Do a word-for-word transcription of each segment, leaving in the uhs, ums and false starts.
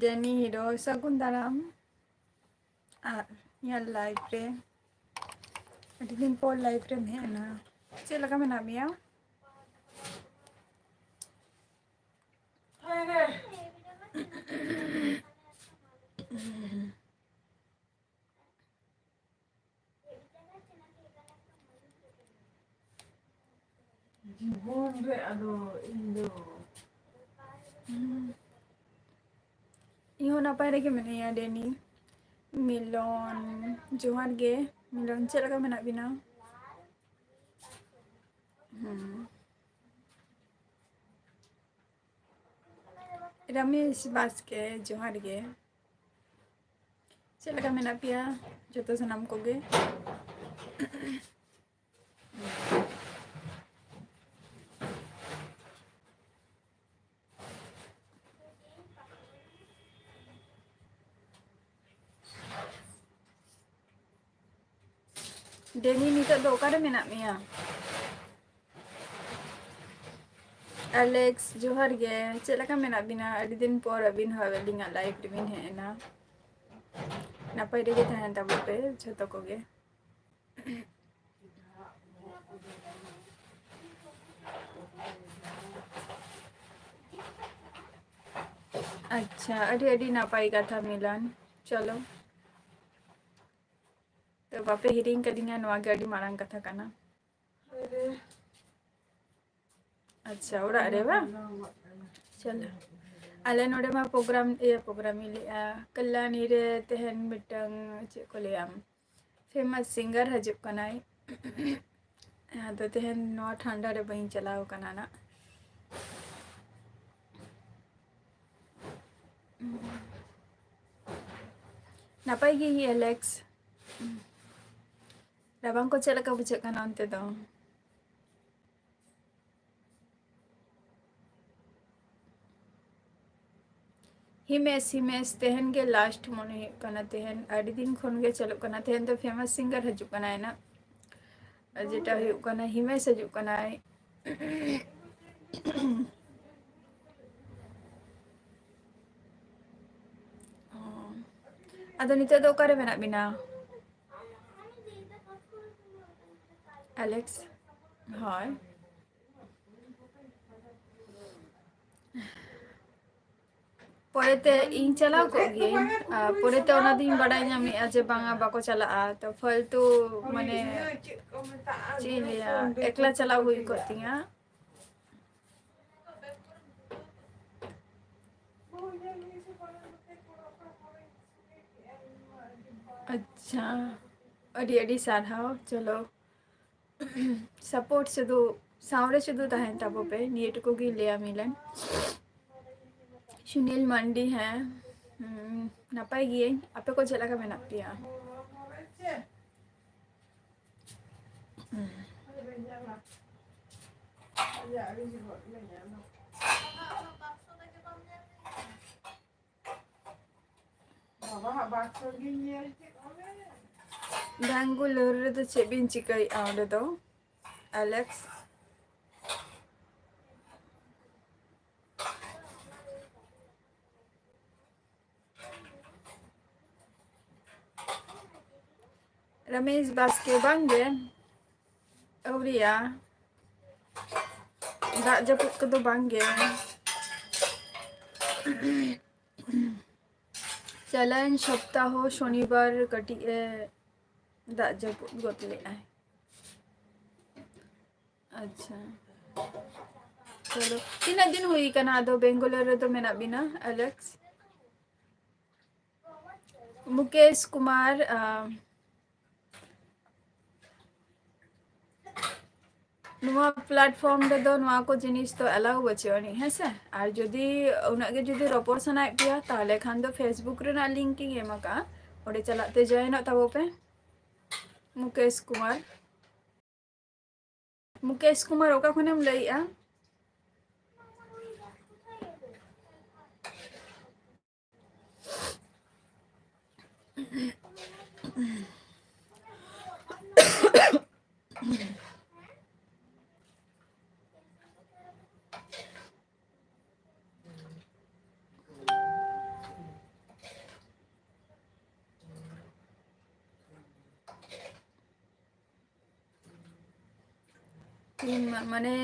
ᱡᱮᱱᱤ hero, ᱥᱟᱹᱜᱩᱱ ᱫᱟᱨᱟᱢ᱾ ᱟᱨ ᱤᱧᱟᱹᱜ ᱞᱟᱭᱤᱵᱷ ᱨᱮ, ᱟᱹᱰᱤ ᱫᱤᱱ ᱯᱚᱨ ᱞᱟᱭᱤᱵᱷ ᱨᱮᱢ ᱦᱮᱡ ᱮᱱᱟ᱾ ᱪᱮᱫ ᱞᱮᱠᱟ ᱢᱮᱱᱟᱜ ᱢᱮᱭᱟ? ᱡᱤᱵᱚᱱ ᱨᱮ ᱟᱫᱚ ᱤᱧ ᱫᱚ ᱦᱩᱸ᱾ ᱤᱧ ᱦᱚᱸ ᱱᱟᱯᱟᱭ ᱨᱮᱜᱮ ᱢᱮᱱᱟᱧᱟ, ᱰᱮᱱᱤ᱾ ᱢᱤᱞᱚᱱ, ᱡᱚᱦᱟᱨ ᱜᱮ᱾ ᱢᱤᱞᱚᱱ, ᱪᱮᱫ ᱞᱮᱠᱟ ᱢᱮᱱᱟᱜ ᱵᱤᱱᱟ? ᱦᱩᱸ᱾ ᱨᱟᱢᱮᱥ ᱵᱟᱥᱠᱮ, ᱡᱚᱦᱟᱨ ᱜᱮ᱾ ᱪᱮᱫ ᱞᱮᱠᱟ ᱢᱮᱱᱟᱜ ᱯᱮᱭᱟ ᱡᱚᱛᱚ ᱥᱟᱱᱟᱢ ᱠᱚᱜᱮ? ᱰᱮᱱᱤ, ᱱᱤᱛᱚᱜ ᱫᱚ ᱚᱠᱟᱨᱮ ᱢᱮᱱᱟᱜ ᱢᱮᱭᱟ? ᱟᱞᱮᱠᱥ, ᱡᱚᱦᱟᱨ ᱜᱮ᱾ ᱪᱮᱫ ᱞᱮᱠᱟ ᱢᱮᱱᱟᱜ ᱵᱤᱱᱟ? ᱟᱹᱰᱤ ᱫᱤᱱ ᱯᱚᱨ ᱟᱹᱵᱤᱱ ᱦᱚᱸ ᱟᱹᱞᱤᱧᱟᱜ ᱞᱟᱭᱤᱵᱷ ᱨᱮᱵᱤᱱ ᱦᱮᱡ ᱮᱱᱟ᱾ ᱱᱟᱯᱟᱭ ᱨᱮᱜᱮ ᱛᱟᱦᱮᱱ ᱛᱟᱵᱚᱱ ᱯᱮ ᱡᱷᱚᱛᱚ ᱠᱚᱜᱮ᱾ ᱟᱪᱪᱷᱟ, ᱟᱹᱰᱤ ᱟᱹᱰᱤ ᱱᱟᱯᱟᱭ ᱠᱟᱛᱷᱟ ᱢᱤᱞᱚᱱ᱾ ᱪᱚᱞᱚ, ᱛᱚ ᱵᱟᱯᱮ ᱦᱤᱲᱤᱧ ᱠᱟᱫᱤᱧᱟ, ᱱᱚᱣᱟ ᱜᱮ ᱟᱹᱰᱤ ᱢᱟᱨᱟᱝ ᱠᱟᱛᱷᱟ ᱠᱟᱱᱟ᱾ ᱟᱪᱪᱷᱟ, ᱚᱲᱟᱜ ᱨᱮ ᱵᱟᱝ? ᱪᱚᱞᱚ, ᱟᱞᱮ ᱱᱚᱰᱮ ᱢᱟ ᱯᱨᱳᱜᱨᱟᱢ, ᱤᱭᱟᱹ, ᱯᱨᱳᱜᱨᱟᱢ ᱤᱧ ᱞᱟᱹᱭᱮᱜᱼᱟ, ᱠᱟᱞᱞᱟᱱᱤ ᱨᱮ ᱛᱮᱦᱮᱧ ᱢᱤᱫᱴᱟᱝ, ᱪᱮᱫ ᱠᱚ ᱞᱟᱹᱭᱟ, ᱯᱷᱮᱢᱟᱥ ᱥᱤᱝᱜᱟᱨ ᱦᱤᱡᱩᱜ ᱠᱟᱱᱟᱭ᱾ ᱟᱫᱚ ᱛᱮᱦᱮᱧ ᱱᱚᱣᱟ ᱴᱷᱟᱱᱰᱟ ᱨᱮ ᱵᱟᱹᱧ ᱪᱟᱞᱟᱣ ᱠᱟᱱᱟ ᱱᱟᱜ᱾ ᱱᱟᱯᱟᱭ ᱜᱮ ᱟᱞᱮᱠᱥ᱾ ᱨᱟᱵᱟᱝ ᱠᱚ ᱪᱮᱫ ᱞᱮᱠᱟ ᱵᱩᱡᱷᱟᱹᱜ ᱠᱟᱱᱟ ᱚᱱᱛᱮ ᱫᱚ? ᱦᱤᱢᱮᱥ, ᱦᱤᱢᱮᱥ, ᱛᱮᱦᱮᱧ ᱜᱮ ᱞᱟᱥᱴ ᱢᱚᱱᱮ ᱦᱩᱭᱩᱜ ᱠᱟᱱᱟ᱾ ᱛᱮᱦᱮᱧ ᱟᱹᱰᱤ ᱫᱤᱱ ᱠᱷᱚᱱ ᱜᱮ ᱪᱟᱞᱩᱜ ᱠᱟᱱᱟ᱾ ᱛᱮᱦᱮᱧ ᱫᱚ ᱯᱷᱮᱢᱟᱥ ᱥᱤᱝᱜᱟᱨ ᱦᱤᱡᱩᱜ ᱠᱟᱱᱟᱭ ᱱᱟᱜ, ᱟᱨ ᱡᱮᱴᱟ ᱦᱩᱭᱩᱜ ᱠᱟᱱᱟ, ᱦᱤᱢᱮᱥ ᱦᱤᱡᱩᱜ ᱠᱟᱱᱟᱭ᱾ ᱟᱫᱚ ᱱᱤᱛᱚᱜ ᱫᱚ ᱚᱠᱟᱨᱮ ᱢᱮᱱᱟᱜ ᱵᱤᱱᱟ? ᱟᱞᱮᱠᱥ, ᱦᱳᱭ᱾ ᱯᱚᱨᱮᱛᱮ ᱤᱧ ᱪᱟᱞᱟᱣ ᱠᱚᱜ ᱜᱤᱭᱟᱹᱧ, ᱟᱨ ᱯᱚᱨᱮᱛᱮ ᱚᱱᱟ ᱫᱚᱧ ᱵᱟᱰᱟᱭ ᱧᱟᱢᱮᱜᱼᱟ ᱡᱮ ᱵᱟᱝᱟ, ᱵᱟᱠᱚ ᱪᱟᱞᱟᱜᱼᱟ᱾ ᱛᱚ ᱯᱷᱟᱞᱛᱩ, ᱢᱟᱱᱮ, ᱪᱮᱫ ᱤᱧ ᱞᱟᱹᱭᱟ, ᱮᱠᱞᱟ ᱪᱟᱞᱟᱣ ᱦᱩᱭ ᱠᱚᱜ ᱛᱤᱧᱟ᱾ ᱟᱪᱪᱷᱟ, ᱟᱹᱰᱤ ᱟᱹᱰᱤ ᱥᱟᱨᱦᱟᱣ᱾ ᱪᱚᱞᱚ, ᱥᱟᱯᱳᱨᱴ ᱥᱩᱫᱷᱩ, ᱥᱟᱶᱨᱮ ᱥᱩᱫᱷᱩ ᱛᱟᱦᱮᱱ ᱛᱟᱵᱚ ᱯᱮ, ᱱᱤᱭᱟᱹ ᱴᱩᱠᱩ ᱜᱤᱧ ᱞᱟᱹᱭᱟ ᱢᱤᱞᱟᱱ᱾ ᱥᱩᱱᱤᱞ ᱢᱟᱱᱰᱤ, ᱦᱮᱸ, ᱦᱩᱸ, ᱱᱟᱯᱟᱭ ᱜᱤᱭᱟᱹᱧ᱾ ᱟᱯᱮ ᱠᱚ ᱪᱮᱫ ᱞᱮᱠᱟ ᱢᱮᱱᱟᱜ ᱯᱮᱭᱟ? ᱦᱩᱸ᱾ ᱵᱮᱝᱜᱟᱞᱳᱨ ᱨᱮᱫᱚ ᱪᱮᱫ ᱵᱤᱱ ᱪᱤᱠᱟᱹᱭᱮᱫᱼᱟ ᱚᱸᱰᱮ ᱫᱚ, ᱟᱞᱮᱠᱥ? ᱨᱚᱢᱮᱥ ᱵᱟᱥᱠᱮ, ᱵᱟᱝᱜᱮ, ᱟᱹᱣᱨᱤᱭᱟ᱾ ᱫᱟᱜ ᱡᱟᱹᱯᱩᱫ ᱠᱚᱫᱚ ᱵᱟᱝᱜᱮ᱾ ᱪᱟᱞᱟᱣᱮᱱ ᱥᱚᱯᱛᱟᱦᱚ ᱥᱚᱱᱤᱵᱟᱨ ᱠᱟᱹᱴᱤᱡ ᱮ ᱫᱟᱜ ᱡᱟᱹᱯᱩᱫ ᱜᱚᱫ ᱞᱮᱫᱟᱭ᱾ ᱟᱪᱪᱷᱟ, ᱪᱚᱞᱚ, ᱛᱤᱱᱟᱹᱜ ᱫᱤᱱ ᱦᱩᱭ ᱠᱟᱱᱟ ᱟᱫᱚ ᱵᱮᱝᱜᱟᱞᱳᱨ ᱨᱮᱫᱚ ᱢᱮᱱᱟᱜ ᱵᱤᱱᱟ, ᱟᱞᱮᱠᱥ? ᱢᱩᱠᱮᱥ ᱠᱩᱢᱟᱨ, ᱟᱸ, ᱱᱚᱣᱟ platform ᱨᱮᱫᱚ ᱱᱚᱣᱟ ᱠᱚ ᱡᱤᱱᱤᱥ ᱫᱚ allow ᱵᱟᱹᱪᱩᱜ ᱟᱹᱱᱤᱡ, ᱦᱮᱸ ᱥᱮ? ᱟᱨ ᱡᱩᱫᱤ ᱩᱱᱟᱹᱜ ᱜᱮ ᱡᱩᱫᱤ ᱨᱚᱯᱚᱲ ᱥᱟᱱᱟᱭᱮᱫ ᱯᱮᱭᱟ, ᱛᱟᱦᱚᱞᱮ ᱠᱷᱟᱱ ᱫᱚ Facebook ᱨᱮᱱᱟᱜ link ᱤᱧ ᱮᱢ ᱟᱠᱟᱫᱼᱟ, ᱚᱸᱰᱮ ᱪᱟᱞᱟᱜ ᱛᱮ join ᱚᱜ ᱛᱟᱵᱚ ᱯᱮ᱾ ᱢᱩᱠᱮᱥ ᱠᱩᱢᱟᱨ᱾ ᱢᱩᱠᱮᱥ ᱠᱩᱢᱟᱨ, ᱚᱠᱟ ᱠᱷᱚᱱᱮᱢ ᱞᱟᱹᱭᱮᱜᱼᱟ? ᱢᱟᱱᱮ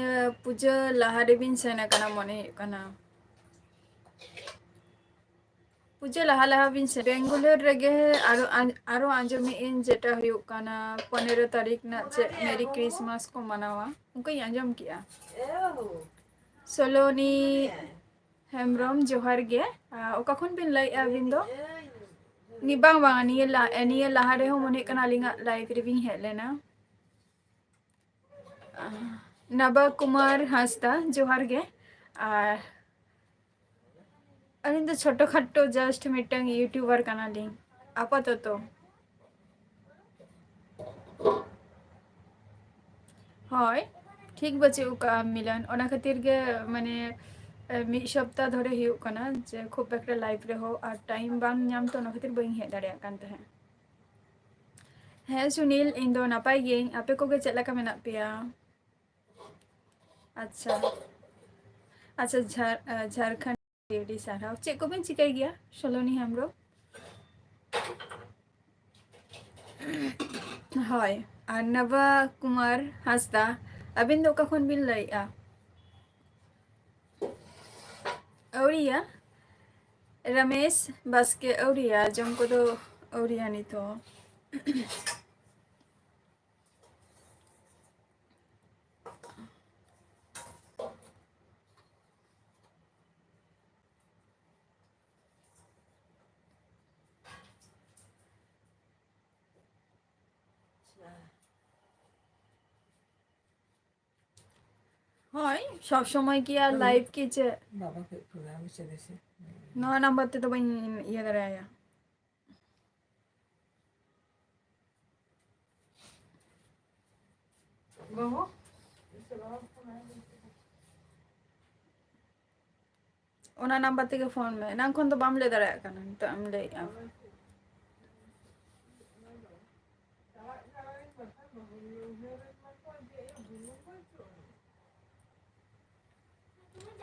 ᱯᱩᱡᱟᱹ ᱞᱟᱦᱟ ᱨᱮᱵᱤᱱ ᱥᱮᱱ ᱟᱠᱟᱱᱟ ᱢᱚᱱᱮ ᱦᱩᱭᱩᱜ ᱠᱟᱱᱟ᱾ ᱯᱩᱡᱟᱹ ᱞᱟᱦᱟ ᱞᱟᱦᱟ ᱵᱤᱱ ᱥᱮᱱ, ᱵᱮᱝᱜᱟᱞᱳᱨ ᱨᱮᱜᱮ ᱟᱨᱚ, ᱟᱨᱚ ᱟᱸᱡᱚᱢᱮᱫ ᱟᱹᱧ ᱡᱮᱴᱟ ᱦᱩᱭᱩᱜ ᱠᱟᱱᱟ ᱯᱚᱱᱮᱨᱚ ᱛᱟᱹᱨᱤᱠᱷ ᱨᱮᱱᱟᱜ ᱪᱮᱫ ᱢᱮᱨᱤ ᱠᱨᱤᱥᱢᱟᱥ ᱠᱚ ᱢᱟᱱᱟᱣᱟ, ᱚᱱᱠᱟᱧ ᱟᱸᱡᱚᱢ ᱠᱮᱜᱼᱟ᱾ ᱥᱳᱞᱳᱱᱤ ᱦᱮᱢᱵᱨᱚᱢ, ᱡᱚᱦᱟᱨ ᱜᱮ᱾ ᱟᱨ ᱚᱠᱟ ᱠᱷᱚᱱ ᱵᱤᱱ ᱞᱟᱹᱭᱮᱫᱼᱟ ᱟᱹᱵᱤᱱ ᱫᱚ? ᱱᱤ-, ᱵᱟᱝ, ᱵᱟᱝ, ᱱᱤᱭᱟᱹ ᱞᱟ-, ᱱᱤᱭᱟᱹ ᱞᱟᱦᱟ ᱨᱮᱦᱚᱸ ᱢᱚᱱᱮ ᱦᱩᱭᱩᱜ ᱠᱟᱱᱟ ᱟᱹᱞᱤᱧᱟᱜ ᱞᱟᱭᱤᱵᱷ ᱨᱮᱵᱤᱱ ᱦᱮᱡ ᱞᱮᱱᱟ᱾ ᱱᱟᱵᱟ ᱠᱩᱢᱟᱨ ᱦᱟᱸᱥᱫᱟ, ᱡᱚᱦᱟᱨ ᱜᱮ᱾ ᱟᱨ ᱟᱹᱞᱤᱧ ᱫᱚ ᱪᱷᱳᱴᱳ ᱠᱷᱟᱴᱳ just ᱢᱤᱫᱴᱟᱝ ᱤᱭᱩᱴᱩᱵᱟᱨ ᱠᱟᱱᱟᱞᱤᱧ ᱟᱯᱟᱛᱚᱛᱚ᱾ ᱦᱳᱭ, ᱴᱷᱤᱠ ᱵᱟᱹᱪᱩᱜ ᱟᱠᱟᱫᱼᱟ ᱢᱤᱞᱚᱱ, ᱚᱱᱟ ᱠᱷᱟᱹᱛᱤᱨ ᱜᱮ ᱢᱟᱱᱮ, ᱮ, ᱢᱤᱫ ᱥᱚᱯᱛᱟ ᱫᱷᱚᱨᱮ ᱦᱩᱭᱩᱜ ᱠᱟᱱᱟ ᱡᱮ ᱠᱷᱩᱵ ᱮᱠᱴᱟ ᱞᱟᱭᱤᱵᱷ ᱨᱮᱦᱚᱸ ᱟᱨ ᱴᱟᱭᱤᱢ ᱵᱟᱝ ᱧᱟᱢ ᱛᱮ ᱚᱱᱟ ᱠᱷᱟᱹᱛᱤᱨ ᱵᱟᱹᱧ ᱦᱮᱡ ᱫᱟᱲᱮᱭᱟᱜ ᱠᱟᱱ ᱛᱟᱦᱮᱸᱫ᱾ ᱦᱮᱸ ᱥᱩᱱᱤᱞ, ᱤᱧ ᱫᱚ ᱱᱟᱯᱟᱭ ᱜᱤᱭᱟᱹᱧ, ᱟᱯᱮ ᱠᱚᱜᱮ ᱪᱮᱫ ᱞᱮᱠᱟ ᱢᱮᱱᱟᱜ ᱯᱮᱭᱟ? ᱟᱪᱪᱷᱟ, ᱟᱪᱪᱷᱟ, ᱡᱷᱟᱲ-, ᱟᱸ, ᱡᱷᱟᱲᱠᱷᱚᱸᱰ, ᱟᱹᱰᱤ ᱟᱹᱰᱤ ᱥᱟᱨᱦᱟᱣ᱾ ᱪᱮᱫ ᱠᱚᱵᱮᱱ ᱪᱤᱠᱟᱹᱭ ᱜᱮᱭᱟ ᱥᱳᱞᱳᱱᱤ ᱦᱮᱢᱵᱨᱚᱢ? ᱦᱳᱭ, ᱟᱨ ᱱᱟᱵᱟ ᱠᱩᱢᱟᱨ ᱦᱟᱸᱥᱫᱟ, ᱟᱹᱵᱤᱱ ᱫᱚ ᱚᱠᱟ ᱠᱷᱚᱱ ᱵᱤᱱ ᱞᱟᱹᱭᱮᱫᱼᱟ? ᱟᱹᱣᱨᱤᱭᱟ᱾ ᱨᱟᱢᱮᱥ ᱵᱟᱥᱠᱮ, ᱟᱹᱣᱨᱤᱭᱟ, ᱡᱚᱢ ᱠᱚᱫᱚ ᱟᱹᱣᱨᱤᱭᱟ ᱱᱤᱛ ᱦᱚᱸ᱾ ᱦᱳᱭ, ᱥᱚᱵ ᱥᱚᱢᱚᱭ ᱠᱤ ᱟᱨ ᱦᱳᱭ᱾ ᱞᱟᱭᱤᱵᱷ ᱠᱤ ᱪᱮᱫ? ᱵᱟᱵᱟ ᱠᱟᱹᱡ ᱯᱷᱳᱱ ᱟᱭ ᱢᱮᱥᱮ ᱫᱮᱥᱮ᱾ ᱱᱚᱣᱟ ᱱᱟᱢᱵᱟᱨ ᱛᱮᱫᱚ ᱵᱟᱹᱧ ᱤᱭᱟᱹ ᱫᱟᱲᱮᱭᱟᱭᱟ᱾ ᱵᱟᱹᱵᱩ? ᱚᱱᱟ ᱱᱟᱢᱵᱟᱨ ᱛᱮᱜᱮ ᱯᱷᱳᱱ ᱢᱮ᱾ ᱮᱱᱟᱝ ᱠᱷᱚᱱ ᱫᱚ ᱵᱟᱢ ᱞᱟᱹᱭ ᱫᱟᱲᱮᱭᱟᱜ ᱠᱟᱱᱟ, ᱱᱤᱛᱚᱜ ᱮᱢ ᱞᱟᱹᱭᱮᱜᱼᱟ᱾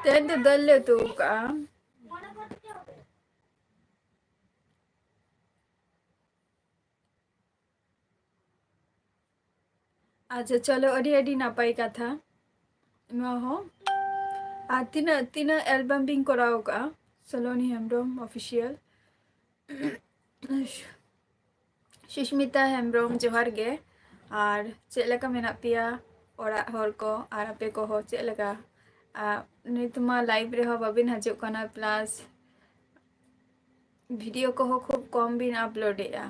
ᱛᱮᱦᱮᱧ ᱫᱚ ᱫᱟᱹᱞ ᱞᱮ ᱩᱛᱩ ᱠᱟᱜᱼᱟ᱾ ᱟᱪᱪᱷᱟ, ᱪᱚᱞᱚ, ᱟᱹᱰᱤ ᱟᱹᱰᱤ ᱱᱟᱯᱟᱭ ᱠᱟᱛᱷᱟ ᱱᱚᱣᱟ ᱦᱚᱸ᱾ ᱟᱨ ᱛᱤᱱᱟᱹᱜ, ᱛᱤᱱᱟᱹᱜ ᱮᱞᱵᱟᱢ ᱵᱤᱱ ᱠᱚᱨᱟᱣ ᱠᱟᱜᱼᱟ? ᱥᱚᱞᱚᱱᱤ ᱦᱮᱢᱵᱨᱚᱢ ᱚᱯᱷᱤᱥᱤᱭᱟᱞ᱾ ᱥᱩᱥᱢᱤᱛᱟ ᱦᱮᱢᱵᱨᱚᱢ, ᱡᱚᱦᱟᱨ ᱜᱮ᱾ ᱟᱨ ᱪᱮᱫ ᱞᱮᱠᱟ ᱢᱮᱱᱟᱜ ᱯᱮᱭᱟ ᱚᱲᱟᱜ ᱦᱚᱲ ᱠᱚ, ᱟᱨ ᱟᱯᱮ ᱠᱚᱦᱚᱸ ᱪᱮᱫ ᱞᱮᱠᱟ? ᱟᱨ ᱱᱤᱛ ᱢᱟ ᱞᱟᱭᱤᱵᱷ ᱨᱮᱦᱚᱸ ᱵᱟᱵᱤᱱ ᱦᱤᱡᱩᱜ ᱠᱟᱱᱟ, ᱯᱞᱟᱥ ᱵᱷᱤᱰᱤᱭᱳ ᱠᱚᱦᱚᱸ ᱠᱷᱩᱵ ᱠᱚᱢ ᱵᱤᱱ ᱟᱯᱞᱳᱰᱮᱜᱼᱟ᱾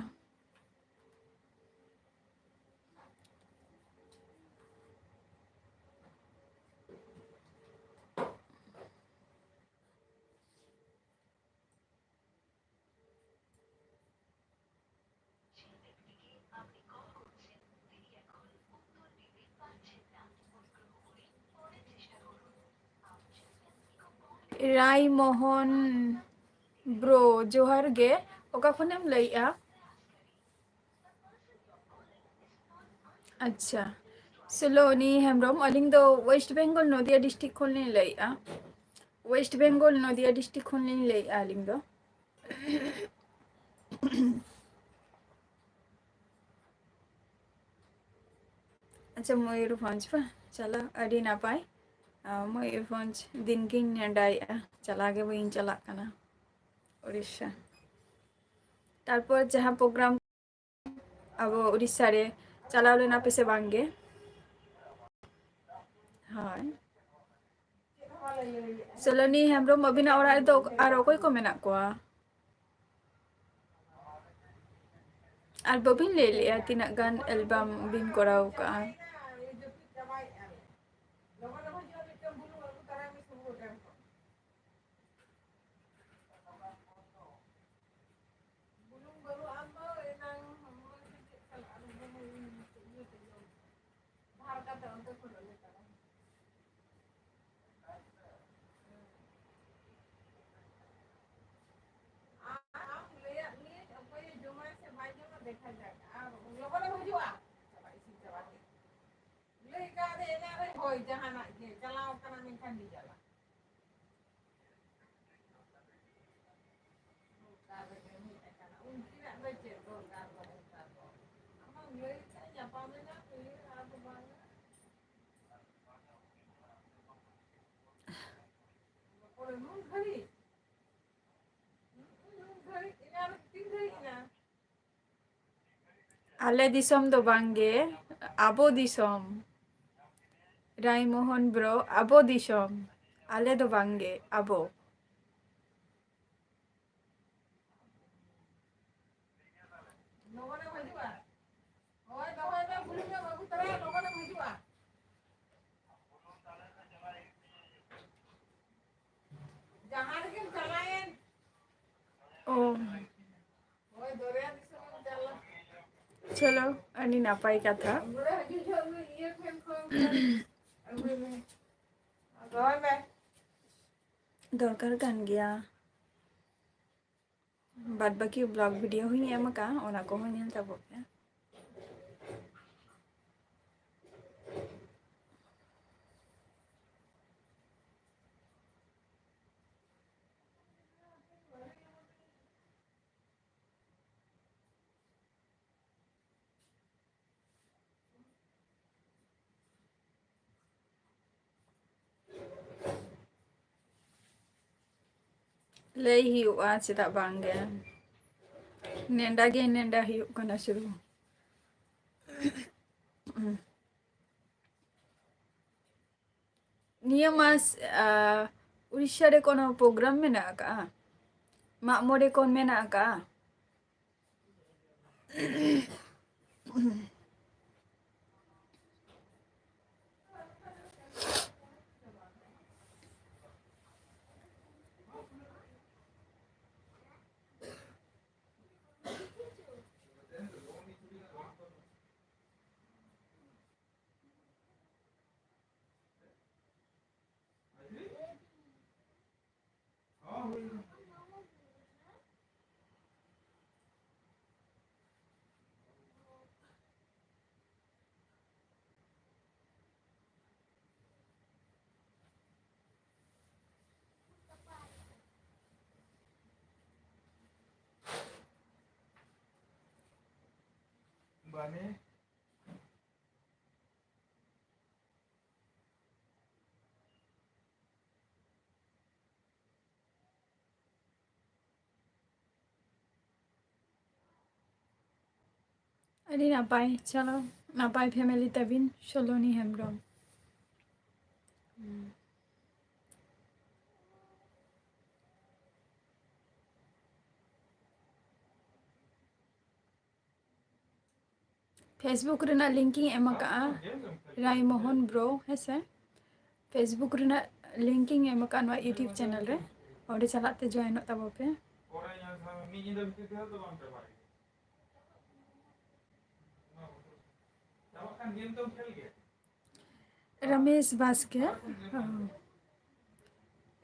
ᱨᱟᱭᱢᱳᱦᱚᱱ ᱵᱨᱳ, ᱡᱚᱦᱟᱨ ᱜᱮ᱾ ᱚᱠᱟ ᱠᱷᱚᱱᱮᱢ ᱞᱟᱹᱭᱮᱜᱼᱟ? ᱟᱪᱪᱷᱟ, ᱥᱩᱞᱳᱱᱤ ᱦᱮᱢᱵᱨᱚᱢ, ᱟᱹᱞᱤᱧ ᱫᱚ ᱳᱭᱮᱥᱴ ᱵᱮᱝᱜᱚᱞ ᱱᱚᱫᱤᱭᱟ ᱰᱤᱥᱴᱨᱤᱠᱴ ᱠᱷᱚᱱ ᱞᱤᱧ ᱞᱟᱹᱭᱮᱜᱼᱟ᱾ ᱳᱭᱮᱥᱴ ᱵᱮᱝᱜᱚᱞ ᱱᱚᱫᱤᱭᱟ ᱰᱤᱥᱴᱨᱤᱠᱴ ᱠᱷᱚᱱ ᱞᱤᱧ ᱞᱟᱹᱭᱮᱜᱼᱟ ᱟᱹᱞᱤᱧ ᱫᱚ᱾ ᱟᱪᱪᱷᱟ, ᱢᱚᱭᱩᱨᱵᱷᱚᱸᱡᱽ ᱵᱟ? ᱪᱟᱞᱟᱜ ᱟᱹᱰᱤ ᱱᱟᱯᱟᱭ᱾ ᱟᱨ ᱢᱚᱭᱩᱨᱵᱷᱚᱸᱡᱽ ᱫᱤᱱ ᱜᱤᱧ ᱱᱮᱰᱟᱭᱮᱜᱼᱟ, ᱪᱟᱞᱟᱣ ᱜᱮ ᱵᱟᱹᱧ ᱪᱟᱞᱟᱜ ᱠᱟᱱᱟ ᱩᱲᱤᱥᱥᱟ᱾ ᱛᱟᱨᱯᱚᱨ ᱡᱟᱦᱟᱸ ᱯᱨᱳᱜᱨᱟᱢ ᱟᱵᱚ ᱩᱲᱤᱥᱥᱟ ᱨᱮ, ᱪᱟᱞᱟᱣ ᱞᱮᱱᱟ ᱯᱮ ᱥᱮ ᱵᱟᱝ ᱜᱮ? ᱦᱳᱭ᱾ ᱥᱚᱞᱚᱱᱤ ᱦᱮᱢᱵᱨᱚᱢ, ᱟᱹᱵᱤᱱᱟᱜ ᱚᱲᱟᱜ ᱨᱮᱫᱚ ᱟᱨ ᱚᱠᱚᱭ ᱠᱚ ᱢᱮᱱᱟᱜ ᱠᱚᱣᱟ? ᱟᱨ ᱵᱟᱹᱵᱤᱱ ᱞᱟᱹᱭ ᱞᱮᱜᱼᱟ ᱛᱤᱱᱟᱹᱜ ᱜᱟᱱ ᱮᱞᱵᱟᱢ ᱵᱤᱱ ᱠᱚᱨᱟᱣ ᱠᱟᱜᱼᱟ? ᱵᱩᱞᱩᱝ ᱵᱟᱹᱱᱩᱜ ᱟᱢ ᱫᱚ ᱮᱱᱟᱝ ᱦᱚᱲᱢᱚ ᱥᱮ ᱪᱮᱫ ᱥᱟᱞᱟᱜ ᱟᱨ ᱵᱩᱞᱩᱝ ᱤᱭᱟᱹ ᱛᱮ ᱡᱚᱢ ᱫᱷᱟᱨ ᱠᱟᱛᱮ ᱚᱱᱛᱮ ᱠᱷᱚᱱ ᱟᱹᱜᱩ ᱛᱟᱨᱟ᱾ ᱟᱢ ᱞᱟᱹᱭᱟᱫ ᱢᱤᱭᱟᱹᱧ ᱚᱠᱚᱭᱮ ᱡᱚᱢᱟᱭ ᱥᱮ ᱵᱟᱭ ᱡᱚᱢᱟ ᱫᱮᱠᱷᱟ ᱡᱟᱠ᱾ ᱟᱨ ᱞᱚᱜᱚᱱ ᱮᱢ ᱦᱤᱡᱩᱜᱼᱟ? ᱪᱟᱞᱟᱜ ᱤᱥᱤᱱ ᱪᱟᱵᱟ ᱠᱮᱫ᱾ ᱞᱟᱹᱭ ᱠᱟᱜ ᱨᱮ ᱮᱱᱟᱝ ᱨᱮ ᱦᱳᱭ ᱡᱟᱦᱟᱱᱟᱜ ᱜᱮ ᱪᱟᱞᱟᱣ ᱠᱟᱱᱟ ᱢᱮᱱᱠᱷᱟᱱ ᱱᱤᱡᱟᱞᱟ᱾ ᱫᱚᱨᱠᱟᱨ ᱨᱮᱜᱮ ᱦᱮᱡ ᱟᱠᱟᱱᱟ᱾ ᱩᱱᱠᱤᱱᱟᱜ ᱫᱚ ᱪᱮᱫ ᱫᱚᱨᱠᱟᱨ ᱫᱚ ᱚᱱᱠᱟ ᱫᱚ? ᱟᱢᱟᱜ ᱞᱟᱹᱭ ᱛᱮ ᱧᱟᱯᱟᱢ ᱮᱱᱟ, ᱠᱩᱞᱤ ᱟᱨ ᱫᱚ ᱟᱞᱮ ᱫᱤᱥᱚᱢ ᱫᱚ ᱵᱟᱝᱜᱮ, ᱟᱵᱚ ᱫᱤᱥᱚᱢ᱾ ᱨᱟᱭᱢᱳᱦᱚᱱ ᱵᱨᱳ, ᱟᱵᱚ ᱫᱤᱥᱚᱢ᱾ ᱟᱞᱮ ᱫᱚ ᱵᱟᱝᱜᱮ, ᱟᱵᱚ᱾ ᱚ᱾ ᱪᱚᱞᱚ, ᱟᱹᱰᱤ ᱱᱟᱯᱟᱭ ᱠᱟᱛᱷᱟ᱾ ᱫᱚᱨᱠᱟᱨ ᱠᱟᱱ ᱜᱮᱭᱟ᱾ ᱵᱟᱫ ᱵᱟᱹᱠᱤ ᱵᱞᱚᱜ ᱵᱷᱤᱰᱤᱭᱳ ᱦᱚᱸᱧ ᱮᱢ ᱟᱠᱟᱫᱼᱟ, ᱚᱱᱟ ᱠᱚᱦᱚᱸ ᱧᱮᱞ ᱛᱟᱵᱚᱱ ᱯᱮ᱾ ᱞᱟᱹᱭ ᱦᱩᱭᱩᱜᱼᱟ, ᱪᱮᱫᱟᱜ ᱵᱟᱝ ᱜᱮ? ᱱᱮᱰᱟ ᱜᱮ ᱱᱮᱰᱟ ᱦᱩᱭᱩᱜ ᱠᱟᱱᱟ ᱥᱩᱫᱷᱩ᱾ ᱱᱤᱭᱟᱹ ᱢᱟᱥ, ᱟ, ᱩᱲᱤᱥᱥᱟ ᱨᱮ ᱠᱳᱱᱳ ᱯᱨᱳᱜᱨᱟᱢ ᱢᱮᱱᱟᱜ ᱟᱠᱟᱜᱼᱟ? ᱢᱟᱜ ᱢᱚᱬᱮ ᱠᱚ ᱢᱮᱱᱟᱜ ᱟᱠᱟᱜᱼᱟ? ᱵᱟᱱᱮ᱾ ᱟᱹᱰᱤ ᱱᱟᱯᱟᱭ, ᱪᱚᱞᱚ, ᱱᱟᱯᱟᱭ family ᱛᱟᱹᱵᱤᱱ, ᱥᱚᱞᱚᱱᱤ ᱦᱮᱢᱵᱨᱚᱢ᱾ ᱦᱩᱸ᱾ Facebook ᱨᱮᱱᱟᱜ link ᱤᱧ ᱮᱢ ᱟᱠᱟᱫᱼᱟ, ᱨᱟᱭᱢᱳᱦᱚᱱ bro, ᱦᱮᱸ ᱥᱮ? Facebook ᱨᱮᱱᱟᱜ link ᱤᱧ ᱮᱢ ᱟᱠᱟᱫᱼᱟ ᱱᱚᱣᱟ YouTube channel ᱨᱮ, ᱚᱸᱰᱮ ᱪᱟᱞᱟᱜ ᱛᱮ join ᱚᱜ ᱛᱟᱵᱚ ᱯᱮ᱾ ᱨᱚᱢᱮᱥ ᱵᱟᱥᱠᱮ, ᱚ,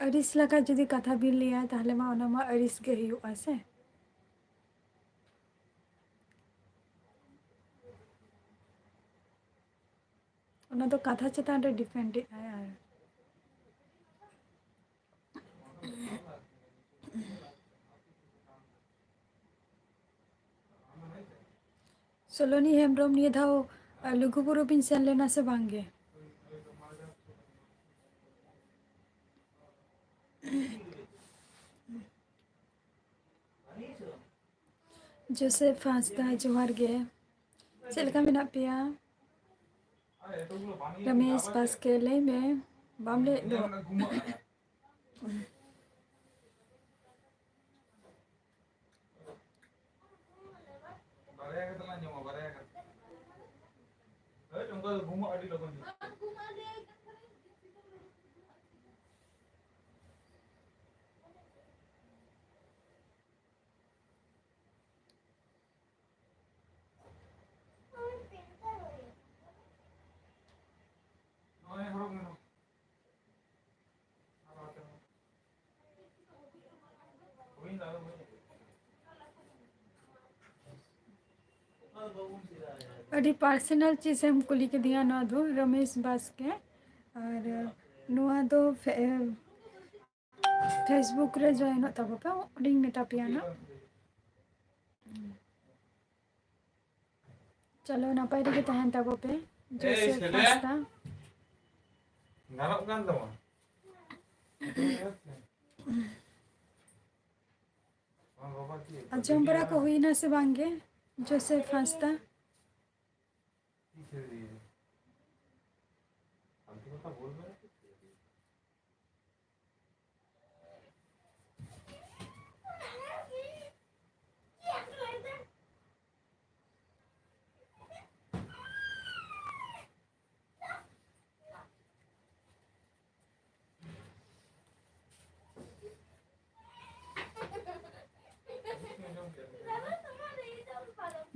ᱟᱹᱲᱤᱥ ᱞᱮᱠᱟ ᱡᱩᱫᱤ ᱠᱟᱛᱷᱟ ᱵᱤᱱ ᱞᱟᱹᱭᱟ, ᱛᱟᱦᱞᱮ ᱢᱟ ᱚᱱᱟ ᱢᱟ ᱟᱹᱲᱤᱥ ᱜᱮ ᱦᱩᱭᱩᱜᱼᱟ ᱥᱮ᱾ ᱚᱱᱟ ᱫᱚ ᱠᱟᱛᱷᱟ ᱪᱮᱛᱟᱱ ᱨᱮ depend ᱮᱫ ᱟᱭ᱾ ᱟᱨ ᱥᱚᱞᱚᱱᱤ ᱦᱮᱢᱵᱨᱚᱢ, ᱱᱤᱭᱟᱹ ᱫᱷᱟᱣ, ᱟ, ᱞᱩᱜᱩᱵᱩᱨᱩ ᱵᱤᱱ ᱥᱮᱱ ᱞᱮᱱᱟ ᱥᱮ ᱵᱟᱝ ᱜᱮ? ᱡᱳᱥᱮᱯ ᱦᱟᱸᱥᱫᱟ, ᱡᱚᱦᱟᱨ ᱜᱮ᱾ ᱪᱮᱫ ᱞᱮᱠᱟ ᱢᱮᱱᱟᱜ ᱯᱮᱭᱟ? ᱨᱚᱢᱮᱥ ᱵᱟᱥᱠᱮ, ᱞᱟᱹᱭ ᱢᱮ, ᱵᱟᱢ ᱞᱟᱹᱭᱮᱫ ᱫᱚ᱾ ᱵᱟᱨᱭᱟ ᱠᱟᱛᱮ ᱞᱟᱝ ᱡᱚᱢᱟ, ᱵᱟᱨᱭᱟ ᱠᱟᱛᱮ᱾ ᱦᱳᱭ, ᱚᱱᱠᱟ ᱫᱚ ᱜᱩᱢᱟᱹᱜ ᱟᱹᱰᱤ ᱞᱚᱜᱚᱱ ᱦᱩᱭᱩᱜᱼᱟ᱾ ᱱᱚᱜᱼᱚᱭ ᱦᱚᱨᱚᱜ ᱢᱮ ᱱᱚᱣᱟ᱾ ᱟᱹᱰᱤ personal ᱪᱤᱡᱽ ᱮᱢ ᱠᱩᱞᱤ ᱠᱤᱫᱤᱧᱟ ᱱᱚᱣᱟ ᱫᱚ, ᱨᱚᱢᱮᱥ ᱵᱟᱥᱠᱮ᱾ ᱟᱨ ᱱᱚᱣᱟ ᱫᱚ ᱯᱷᱮ-, Facebook ᱨᱮ join ᱚᱜ ᱛᱟᱵᱚ ᱯᱮ, ᱚᱸᱰᱮᱧ ᱢᱮᱛᱟ ᱯᱮᱭᱟ ᱱᱟᱜ᱾ ᱪᱚᱞᱚ, ᱱᱟᱯᱟᱭ ᱨᱮᱜᱮ ᱛᱟᱦᱮᱱ ᱛᱟᱵᱚ ᱯᱮ᱾ ᱡᱳᱥᱮᱯ ᱦᱟᱸᱥᱫᱟ᱾ ᱜᱟᱱᱚᱜ ᱠᱟᱱ ᱛᱟᱢᱟ? ᱟᱸᱡᱚᱢ ᱵᱟᱲᱟ ᱠᱚ ᱦᱩᱭᱱᱟ ᱥᱮ ᱵᱟᱝ ᱜᱮ, ᱡᱳᱥᱮᱯ ᱦᱟᱸᱥᱫᱟ?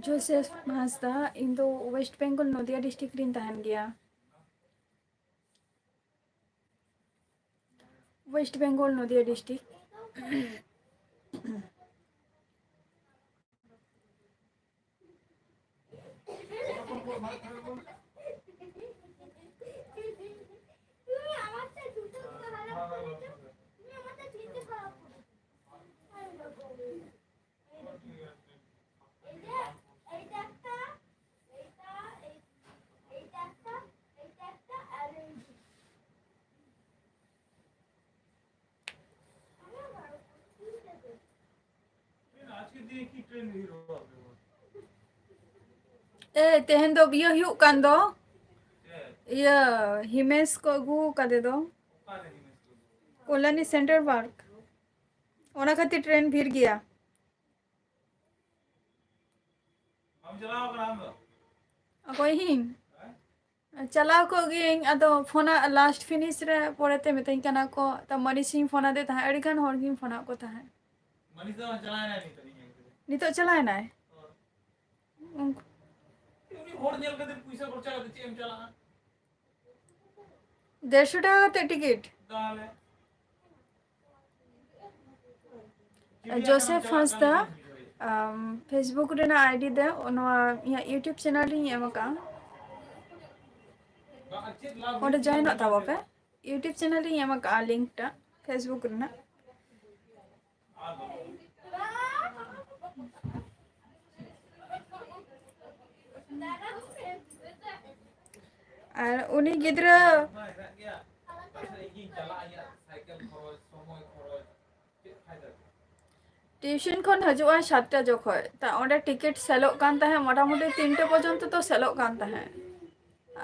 ᱡᱳᱥᱮᱯᱷ ᱦᱟᱸᱥᱫᱟ, ᱤᱧ ᱫᱚ ᱳᱭᱮᱥᱴ ᱵᱮᱝᱜᱚᱞ ᱱᱚᱫᱤᱭᱟ ᱰᱤᱥᱴᱨᱤᱠᱴ ᱨᱤᱧ ᱛᱟᱦᱮᱱ ᱜᱮᱭᱟ᱾ ᱳᱭᱮᱥᱴ ᱵᱮᱝᱜᱚᱞ ᱱᱚᱫᱤᱭᱟ ᱰᱤᱥᱴᱨᱤᱠᱴ᱾ ᱮ, ᱛᱮᱦᱮᱧ ᱫᱚ ᱤᱭᱟᱹ ᱦᱩᱭᱩᱜ ᱠᱟᱱ ᱫᱚ, ᱤᱭᱟᱹ, ᱦᱤᱢᱮᱥ ᱠᱚ ᱟᱹᱜᱩ ᱠᱟᱫᱮ ᱫᱚ, ᱠᱚᱞᱟᱱᱤ ᱥᱮᱱᱴᱨᱟᱞ ᱯᱟᱨᱠ᱾ ᱚᱱᱟ ᱠᱷᱟᱹᱛᱤᱨ ᱴᱨᱮᱱ ᱵᱷᱤᱲ ᱜᱮᱭᱟ᱾ ᱵᱟᱢ ᱪᱟᱞᱟᱣ ᱠᱟᱱᱟ ᱟᱢ ᱫᱚ? ᱚᱠᱚᱭ, ᱤᱧ? ᱦᱮᱸ? ᱪᱟᱞᱟᱣ ᱠᱚᱜ ᱜᱤᱭᱟᱹᱧ, ᱟᱫᱚ ᱯᱷᱳᱱᱟ ᱞᱟᱥᱴ ᱯᱷᱤᱱᱤᱥ ᱨᱮ ᱯᱚᱨᱮᱛᱮ ᱢᱤᱛᱟᱹᱧ ᱠᱟᱱᱟ ᱠᱚ, ᱛᱟ ᱢᱟᱹᱱᱤᱥᱤᱧ ᱯᱷᱳᱱ ᱟᱫᱮ ᱛᱟᱦᱮᱸᱫ, ᱟᱹᱰᱤ ᱜᱟᱱ ᱦᱚᱲ ᱜᱤᱧ ᱯᱷᱳᱱᱟᱫ ᱠᱚ ᱛᱟᱦᱮᱸᱫ᱾ ᱢᱟᱹᱱᱤᱥ ᱫᱚ ᱪᱟᱞᱟᱣ ᱮᱱᱟᱭ ᱱᱤᱛᱚᱜ, ᱤᱧ ᱧᱮᱞ ᱠᱮᱫᱮ᱾ ᱱᱤᱛᱚᱜ ᱪᱟᱞᱟᱣ ᱮᱱᱟᱭ? ᱦᱳᱭ᱾ ᱩᱱᱠᱩ ᱩᱱᱤ ᱦᱚᱲ ᱧᱮᱞ ᱠᱟᱛᱮ ᱯᱩᱭᱥᱟᱹ ᱠᱷᱚᱨᱪᱟ ᱠᱟᱛᱮ ᱪᱮᱫ ᱮᱢ ᱪᱟᱞᱟᱜᱼᱟ? ᱰᱮᱲᱥᱚ ᱴᱟᱠᱟ ᱠᱟᱛᱮ ᱴᱤᱠᱤᱴ᱾ ᱛᱟᱦᱚᱞᱮ? ᱡᱳᱥᱮᱯᱷ ᱦᱟᱸᱥᱫᱟ, ᱟᱢ, Facebook ᱨᱮᱱᱟᱜ ᱟᱭᱰᱤ ᱫᱚ ᱱᱚᱣᱟ ᱤᱧᱟᱹᱜ YouTube ᱪᱮᱱᱮᱞ ᱨᱤᱧ ᱮᱢ ᱟᱠᱟᱫᱼᱟ, ᱚᱸᱰᱮ ᱡᱚᱭᱮᱱᱚᱜ ᱛᱟᱵᱚ ᱯᱮ᱾ YouTube ᱪᱮᱱᱮᱞ ᱨᱤᱧ ᱮᱢ ᱟᱠᱟᱫᱼᱟ ᱞᱤᱝᱠ ᱴᱟ Facebook ᱨᱮᱱᱟᱜ᱾ ᱟᱨ ᱩᱱᱤ ᱜᱤᱫᱽᱨᱟᱹ ᱴᱤᱭᱩᱥᱚᱱ ᱠᱷᱚᱱ ᱦᱤᱡᱩᱜᱼᱟᱭ ᱥᱟᱛᱴᱟ ᱡᱚᱠᱷᱚᱡ, ᱛᱟ ᱚᱸᱰᱮ ᱴᱤᱠᱤᱴ ᱥᱮᱞᱚᱜ ᱠᱟᱱ ᱛᱟᱦᱮᱸᱫ, ᱢᱚᱴᱟᱢᱩᱴᱤ ᱛᱤᱱᱴᱮ ᱯᱚᱨᱡᱚᱱᱛᱚ ᱛᱚ ᱥᱮᱞᱚᱜ ᱠᱟᱱ ᱛᱟᱦᱮᱸᱫ᱾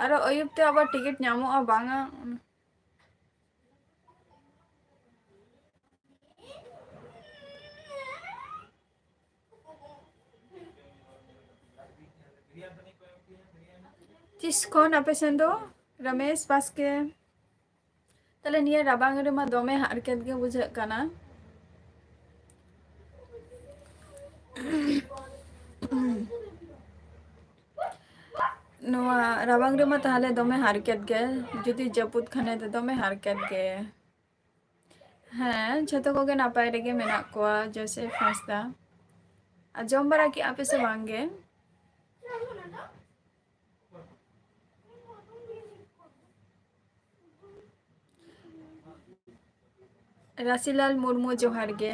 ᱟᱨᱚ ᱟᱹᱭᱩᱵ ᱛᱮ ᱟᱵᱟᱨ ᱴᱤᱠᱤᱴ ᱧᱟᱢᱚᱜᱼᱟ ᱵᱟᱝᱟ᱾ ᱛᱤᱥ ᱠᱷᱚᱱ ᱟᱯᱮ ᱥᱮᱱ ᱫᱚ, ᱨᱚᱢᱮᱥ ᱵᱟᱥᱠᱮ? ᱛᱟᱦᱞᱮ ᱱᱤᱭᱟᱹ ᱨᱟᱵᱟᱝ ᱨᱮᱢᱟ ᱫᱚᱢᱮ ᱦᱟᱨᱠᱮᱛ ᱜᱮ ᱵᱩᱡᱷᱟᱹᱜ ᱠᱟᱱᱟ᱾ ᱱᱚᱣᱟ ᱨᱟᱵᱟᱝ ᱨᱮᱢᱟ ᱛᱟᱦᱞᱮ ᱫᱚᱢᱮ ᱦᱟᱨᱠᱮᱛ ᱜᱮ, ᱡᱩᱫᱤ ᱡᱟᱹᱯᱩᱫ ᱠᱷᱟᱱᱮ ᱫᱚ ᱫᱚᱢᱮ ᱦᱟᱨᱠᱮᱛ ᱜᱮ᱾ ᱦᱮᱸ, ᱡᱷᱚᱛᱚ ᱠᱚᱜᱮ ᱱᱟᱯᱟᱭ ᱨᱮᱜᱮ ᱢᱮᱱᱟᱜ ᱠᱚᱣᱟ, ᱡᱳᱥᱮᱯᱷ ᱦᱟᱸᱥᱫᱟ᱾ ᱟᱨ ᱡᱚᱢ ᱵᱟᱲᱟ ᱠᱮᱜᱼᱟ ᱯᱮ ᱥᱮ ᱵᱟᱝ ᱜᱮ? ᱨᱟᱥᱤᱞᱟᱞ ᱢᱩᱨᱢᱩ, ᱡᱚᱦᱟᱨ ᱜᱮ᱾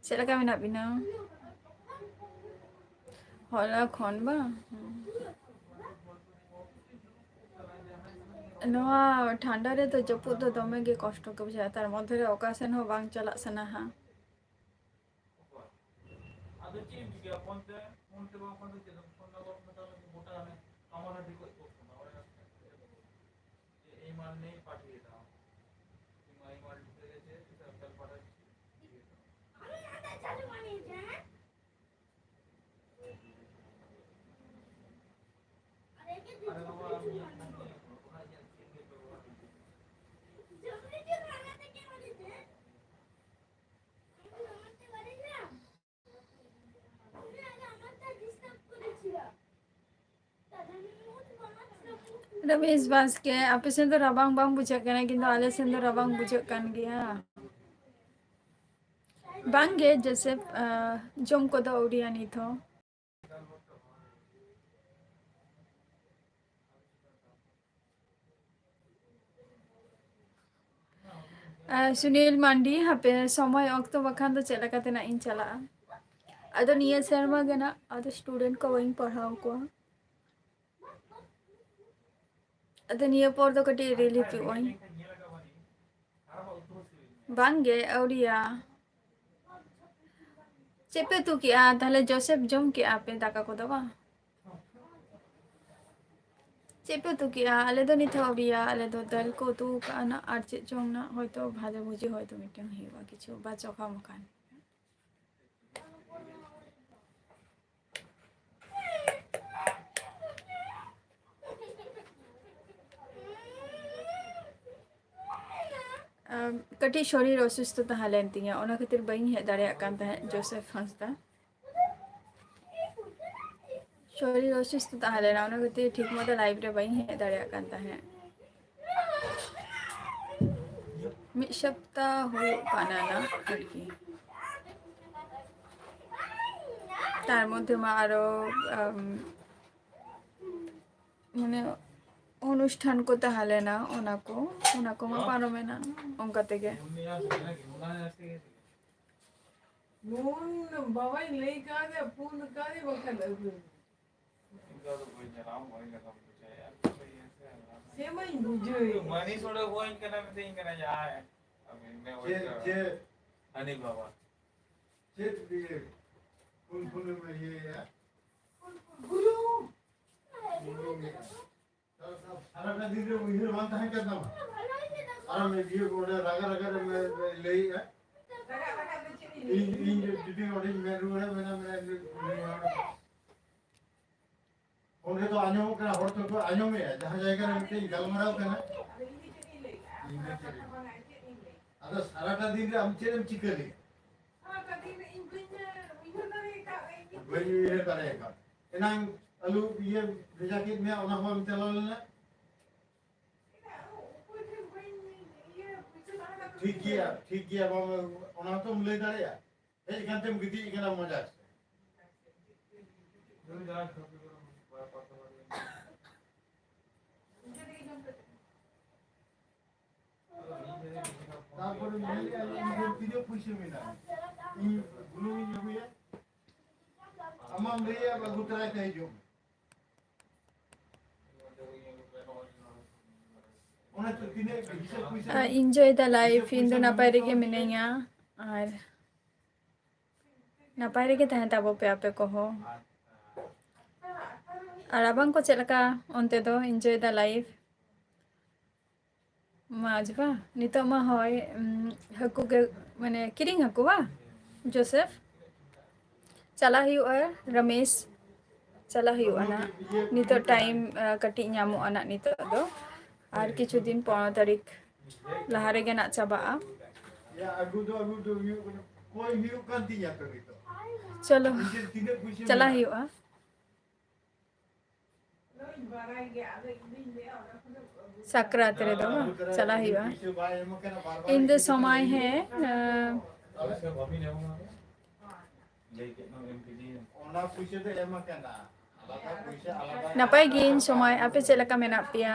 ᱪᱮᱫ ᱞᱮᱠᱟ ᱢᱮᱱᱟᱜ ᱵᱤᱱᱟ? ᱦᱚᱞᱟ ᱠᱷᱚᱱ ᱵᱟᱝ? ᱱᱚᱣᱟ ᱴᱷᱟᱱᱰᱟ ᱨᱮᱫᱚ ᱡᱟᱹᱯᱩᱫ ᱫᱚ ᱫᱚᱢᱮ ᱜᱮ ᱠᱚᱥᱴᱚ ᱜᱮ ᱵᱩᱡᱷᱟᱹᱜᱼᱟ, ᱛᱟᱨ ᱢᱚᱫᱽᱫᱷᱮ ᱨᱮ ᱚᱠᱟ ᱥᱮᱱ ᱦᱚᱸ ᱵᱟᱝ ᱪᱟᱞᱟᱜ ᱥᱟᱱᱟᱣᱟ᱾ ᱟᱫᱚ ᱪᱮᱫ ᱮᱢ ᱪᱤᱠᱟᱹᱭᱟ? ᱯᱷᱳᱱ ᱛᱮ, ᱯᱷᱳᱱ ᱛᱮ ᱵᱟᱝ, ᱯᱷᱳᱱ ᱛᱮ ᱪᱮᱫ ᱮᱢ? ᱯᱷᱳᱱ ᱱᱚᱢᱵᱚᱨ ᱠᱚ ᱢᱮᱛᱟᱜ ᱢᱮ, ᱜᱚᱴᱟ ᱦᱟᱱᱮ ᱠᱟᱢᱟᱨ ᱦᱟᱺᱰᱤ ᱠᱚ ᱮᱠᱚᱜ ᱠᱟᱱᱟ, ᱚᱸᱰᱮ ᱠᱷᱚᱱ ᱮ ᱮᱢ ᱟᱨ ᱱᱮᱭ ᱯᱟᱴᱤᱭᱮᱫᱟ᱾ ᱤᱧ ᱢᱟ ᱮᱢ ᱟᱨ ᱱᱮᱭ ᱛᱮᱜᱮ ᱪᱮᱫ, ᱥᱮ ᱠᱟᱞ ᱯᱟᱴᱟ ᱪᱮᱫ? ᱨᱚᱢᱮᱥ ᱵᱟᱥᱠᱮ, ᱟᱯᱮ ᱥᱮᱱ ᱫᱚ ᱨᱟᱵᱟᱝ ᱵᱟᱝ ᱵᱩᱡᱷᱟᱹᱜ ᱠᱟᱱᱟ, ᱠᱤᱱᱛᱩ ᱟᱞᱮ ᱥᱮᱱ ᱫᱚ ᱨᱟᱵᱟᱝ ᱵᱩᱡᱷᱟᱹᱜ ᱠᱟᱱ ᱜᱮᱭᱟ᱾ ᱵᱟᱝ ᱜᱮ, ᱡᱳᱥᱮᱯᱷ, ᱟᱸ, ᱡᱚᱢ ᱠᱚᱫᱚ ᱟᱹᱣᱨᱤᱭᱟ ᱱᱤᱛ ᱦᱚᱸ᱾ ᱟᱨ ᱥᱩᱱᱤᱞ ᱢᱟᱱᱰᱤ, ᱦᱟᱯᱮ ᱥᱚᱢᱚᱭ ᱚᱠᱛᱚ ᱵᱟᱠᱷᱟᱱ ᱫᱚ ᱪᱮᱫ ᱞᱮᱠᱟᱛᱮ ᱱᱟᱜ ᱤᱧ ᱪᱟᱞᱟᱜᱼᱟ? ᱟᱫᱚ ᱱᱤᱭᱟᱹ ᱥᱮᱨᱢᱟ ᱜᱮ ᱱᱟᱜ ᱟᱫᱚ student ᱠᱚ ᱵᱟᱹᱧ ᱯᱟᱲᱦᱟᱣ ᱠᱚᱣᱟ᱾ ᱟᱫᱚ ᱱᱤᱭᱟᱹ ᱯᱚᱨ ᱫᱚ ᱠᱟᱹᱴᱤᱡ relief ᱦᱩᱭᱩᱜᱼᱟ᱾ ᱵᱟᱝ ᱜᱮ, ᱟᱹᱣᱨᱤᱭᱟ᱾ ᱪᱮᱫ ᱯᱮ ᱩᱛᱩ ᱠᱮᱜᱼᱟ? ᱛᱟᱦᱞᱮ ᱡᱳᱥᱮᱯᱷ, ᱡᱚᱢ ᱠᱮᱜᱼᱟ ᱯᱮ ᱫᱟᱠᱟ ᱠᱚᱫᱚ ᱵᱟᱝ? ᱪᱮᱫ ᱯᱮ ᱩᱛᱩ ᱠᱮᱜᱼᱟ? ᱟᱞᱮ ᱫᱚ ᱱᱤᱛ ᱦᱚᱸ ᱟᱹᱣᱨᱤᱭᱟ᱾ ᱟᱞᱮ ᱫᱚ ᱫᱟᱹᱞ ᱠᱚ ᱩᱛᱩ ᱠᱟᱜᱼᱟ ᱱᱟᱜ, ᱟᱨ ᱪᱮᱫ ᱪᱚᱝ ᱱᱟᱜ, ᱦᱚᱭᱛᱳ ᱵᱷᱟᱡᱟ ᱵᱷᱩᱡᱤ ᱦᱚᱭᱛᱳ ᱢᱤᱫᱴᱟᱝ ᱦᱩᱭᱩᱜᱼᱟ, ᱠᱤᱪᱷᱩ ᱵᱟ ᱪᱚᱠᱷᱟ ᱢᱟᱠᱷᱟᱱ᱾ ᱟᱢ, ᱠᱟᱹᱴᱤᱡ ᱥᱚᱨᱤᱨ ᱚᱥᱩᱥᱛᱷᱚ ᱛᱟᱦᱮᱸ ᱞᱮᱱ ᱛᱤᱧᱟᱹ, ᱚᱱᱟ ᱠᱷᱟᱹᱛᱤᱨ ᱵᱟᱹᱧ ᱦᱮᱡ ᱫᱟᱲᱮᱭᱟᱜ ᱠᱟᱱ ᱛᱟᱦᱮᱸᱫ, ᱡᱳᱥᱮᱯᱷ ᱦᱟᱸᱥᱫᱟ᱾ ᱥᱚᱨᱤᱨ ᱚᱥᱩᱥᱛᱷ ᱛᱟᱦᱮᱸ ᱞᱮᱱᱟ, ᱚᱱᱟ ᱠᱷᱟᱹᱛᱤᱨ ᱴᱷᱤᱠ ᱢᱚᱛᱚ ᱞᱟᱭᱤᱵᱷ ᱨᱮ ᱵᱟᱹᱧ ᱦᱮᱡ ᱫᱟᱲᱮᱭᱟᱜ ᱠᱟᱱ ᱛᱟᱦᱮᱸᱫ᱾ ᱢᱤᱫ ᱥᱚᱯᱛᱟ ᱦᱩᱭᱩᱜ ᱠᱟᱱᱟ ᱱᱟ ᱟᱨᱠᱤ᱾ ᱛᱟᱨ ᱢᱚᱫᱽᱫᱷᱮ ᱢᱟ ᱟᱨᱚ, ᱟᱢ, ᱢᱟᱱᱮ ᱚᱱᱩᱥᱴᱷᱟᱱ ᱠᱚ ᱛᱟᱦᱮᱸ ᱞᱮᱱᱟ, ᱚᱱᱟ ᱠᱚ, ᱚᱱᱟ ᱠᱚᱢᱟ ᱯᱟᱨᱚᱢᱮᱱᱟ ᱚᱱᱠᱟ ᱛᱮᱜᱮ᱾ ᱱᱩᱱ ᱵᱟᱵᱟᱧ ᱞᱟᱹᱭ ᱠᱟᱣᱫᱮᱭᱟ, ᱯᱷᱳᱱ ᱠᱟᱣᱫᱮᱭᱟ, ᱵᱟᱠᱷᱟᱱ ᱟᱹᱜᱩ᱾ ᱤᱧ ᱫᱚ ᱟᱫᱚ ᱵᱟᱹᱧ ᱪᱟᱞᱟᱜᱼᱟ, ᱢᱟᱹᱭ ᱞᱮᱠᱟᱢ ᱵᱩᱡᱷᱟᱹᱣᱮᱫᱼᱟ᱾ ᱥᱮ ᱢᱟᱧ ᱵᱩᱡᱷᱟᱹᱣᱮᱫ᱾ ᱢᱟᱹᱱᱤᱥ ᱚᱸᱰᱮ ᱦᱳᱭ ᱠᱟᱱᱟ, ᱢᱮᱛᱟᱹᱧ ᱠᱟᱱᱟ, ᱡᱟᱦᱟᱸᱭ ᱟᱹᱵᱤᱱ ᱢᱮ ᱦᱳᱭ ᱪᱮᱫ, ᱠᱟᱱᱟ᱾ ᱪᱮᱫ? ᱦᱟᱹᱱᱤ ᱵᱟᱵᱟ᱾ ᱪᱮᱫ ᱤᱭᱟᱹ? ᱯᱷᱳᱱ, ᱯᱷᱳᱱ ᱮᱢ ᱤᱭᱟᱹᱭᱟ? ᱵᱩᱞᱩᱝ᱾ ᱵᱩᱞᱩᱝ ᱜᱮ᱾ ᱥᱟᱨᱟᱴᱟ ᱫᱤᱱ ᱨᱮ ᱩᱭᱦᱟᱹᱨ ᱵᱟᱝ ᱛᱟᱦᱮᱸ ᱠᱟᱱ ᱛᱟᱢᱟ? ᱟᱨ ᱚᱱᱮ ᱤᱭᱟᱹ ᱠᱚ ᱚᱸᱰᱮ ᱨᱟᱜᱟ ᱨᱟᱜᱟ ᱨᱮᱢ ᱞᱟᱹᱭᱮᱜᱼᱟ᱾ ᱤᱧ, ᱤᱧ ᱡᱩᱫᱤ ᱚᱸᱰᱮᱧ ᱢᱮᱱ ᱨᱩᱣᱟᱹᱲᱟ, ᱢᱮᱱᱟ, ᱢᱮᱱᱟ, ᱩᱱᱤ ᱦᱚᱲ ᱯᱷᱳᱱ ᱨᱮᱫᱚ ᱟᱸᱡᱚᱢᱚᱜ ᱠᱟᱱᱟ, ᱦᱚᱲ ᱫᱚᱠᱚ ᱟᱸᱡᱚᱢᱮᱜᱼᱟ, ᱡᱟᱦᱟᱸ ᱡᱟᱭᱜᱟ ᱨᱮ ᱢᱤᱫᱴᱮᱱ ᱜᱟᱞᱢᱟᱨᱟᱣ ᱠᱟᱱᱟ᱾ ᱤᱧ ᱫᱚ ᱪᱮᱫ ᱤᱧ ᱞᱟᱹᱭᱟ? ᱟᱫᱚ ᱥᱟᱨᱟᱴᱟ ᱫᱤᱱ ᱨᱮ ᱟᱢ ᱪᱮᱫ ᱮᱢ ᱪᱤᱠᱟᱹ ᱞᱮᱫᱟ? ᱵᱟᱹᱧ ᱩᱭᱦᱟᱹᱨ ᱫᱟᱲᱮ ᱟᱠᱟᱫ᱾ ᱮᱱᱟᱝ ᱟᱹᱞᱩ ᱤᱭᱟᱹ ᱵᱷᱮᱡᱟ ᱠᱮᱫ ᱢᱮᱭᱟ, ᱚᱱᱟ ᱦᱚᱸ ᱵᱟᱢ ᱪᱟᱞᱟᱣ ᱞᱮᱱᱟ᱾ ᱴᱷᱤᱠ ᱜᱮᱭᱟ, ᱴᱷᱤᱠ ᱜᱮᱭᱟ, ᱵᱟᱢ, ᱚᱱᱟ ᱦᱚᱸᱛᱚᱢ ᱞᱟᱹᱭ ᱫᱟᱲᱮᱭᱟᱜᱼᱟ᱾ ᱦᱮᱡ ᱟᱠᱟᱱ ᱛᱮᱢ ᱜᱤᱛᱤᱡ ᱟᱠᱟᱱᱟ ᱢᱚᱡᱟ ᱥᱮ᱾ ᱛᱟᱨᱯᱚᱨᱮ ᱧᱮᱞᱮᱜᱼᱟ ᱤᱧ ᱴᱷᱮᱱ ᱛᱤᱱᱟᱹᱜ ᱯᱩᱭᱥᱟᱹ ᱢᱮᱱᱟᱜᱼᱟ᱾ ᱤᱧ ᱵᱩᱞᱩᱝ ᱤᱧ ᱟᱹᱜᱩᱭᱟ᱾ ᱟᱢᱟᱢ ᱞᱟᱹᱭᱟ, ᱟᱹᱜᱩ ᱛᱚᱨᱟᱭ ᱛᱮ ᱦᱤᱡᱩᱜ ᱢᱮ᱾ ᱚᱱᱟ ᱛᱚ ᱛᱤᱱᱟᱹᱜ ᱦᱤᱥᱟᱹᱵ ᱯᱩᱭᱥᱟᱹ ᱟᱨ ᱢᱮᱱᱟᱜᱼᱟ᱾ Enjoy the life, ᱤᱧ ᱫᱚ ᱱᱟᱯᱟᱭ ᱨᱮᱜᱮ ᱢᱤᱱᱟᱹᱧᱟ᱾ ᱟᱨ ᱱᱟᱯᱟᱭ ᱨᱮᱜᱮ ᱛᱟᱦᱮᱱ ᱛᱟᱵᱚ ᱯᱮ ᱟᱯᱮ ᱠᱚᱦᱚᱸ᱾ ᱟᱨ ᱨᱟᱵᱟᱝ ᱠᱚ ᱪᱮᱫ ᱞᱮᱠᱟ ᱚᱱᱛᱮ ᱫᱚ? Enjoy the life᱾ ᱢᱚᱡᱽ ᱵᱟ? ᱱᱤᱛᱚᱜ ᱢᱟ ᱦᱳᱭ, ᱩᱢ, ᱦᱟᱹᱠᱩ ᱜᱮ, ᱢᱟᱱᱮ ᱠᱤᱨᱤᱧ ᱦᱟᱹᱠᱩ ᱵᱟ? ᱡᱳᱥᱮᱯᱷ? ᱪᱟᱞᱟᱜ ᱦᱩᱭᱩᱜᱼᱟ, ᱨᱚᱢᱮᱥ᱾ ᱪᱟᱞᱟᱜ ᱦᱩᱭᱩᱜᱼᱟ ᱱᱟᱜ᱾ ᱱᱤᱛᱚᱜ time, ᱟ, ᱠᱟᱹᱴᱤᱡ ᱧᱟᱢᱚᱜᱼᱟ ᱱᱟᱜ ᱱᱤᱛᱚᱜ ᱫᱚ᱾ ᱟᱨ ᱠᱤᱪᱷᱩ ᱫᱤᱱ, ᱯᱚᱱᱨᱚ ᱛᱟᱹᱨᱤᱠᱷ ᱞᱟᱦᱟ ᱨᱮᱜᱮ ᱱᱟᱜ ᱪᱟᱵᱟᱜᱼᱟ᱾ ᱭᱟ, ᱟᱹᱜᱩ ᱫᱚ ᱟᱹᱜᱩ ᱫᱚ ᱦᱩᱭᱩᱜ ᱠᱟᱱᱟ᱾ ᱠᱚᱭ ᱦᱩᱭᱩᱜ ᱠᱟᱱ ᱛᱤᱧᱟ ᱛᱚ ᱱᱤᱛᱚᱜ᱾ ᱪᱚᱞᱚ, ᱱᱤᱡᱮᱨ ᱛᱤᱱᱟᱹᱜ ᱯᱩᱭᱥᱟᱹ ᱪᱟᱞᱟᱜ ᱢᱮᱱᱟᱜᱼᱟ? ᱦᱩᱭᱩᱜᱼᱟ᱾ ᱥᱟᱠᱨᱟᱛ ᱨᱮᱫᱚ ᱵᱟᱝ ᱪᱟᱞᱟᱜ ᱦᱩᱭᱩᱜᱼᱟ᱾ ᱤᱧ ᱫᱚ ᱥᱚᱢᱚᱭ ᱦᱮᱸ, ᱟᱸ, ᱱᱟᱯᱟᱭ ᱜᱮ ᱤᱧ ᱥᱚᱢᱚᱭ᱾ ᱟᱯᱮ ᱪᱮᱫ ᱞᱮᱠᱟ ᱢᱮᱱᱟᱜ ᱯᱮᱭᱟ?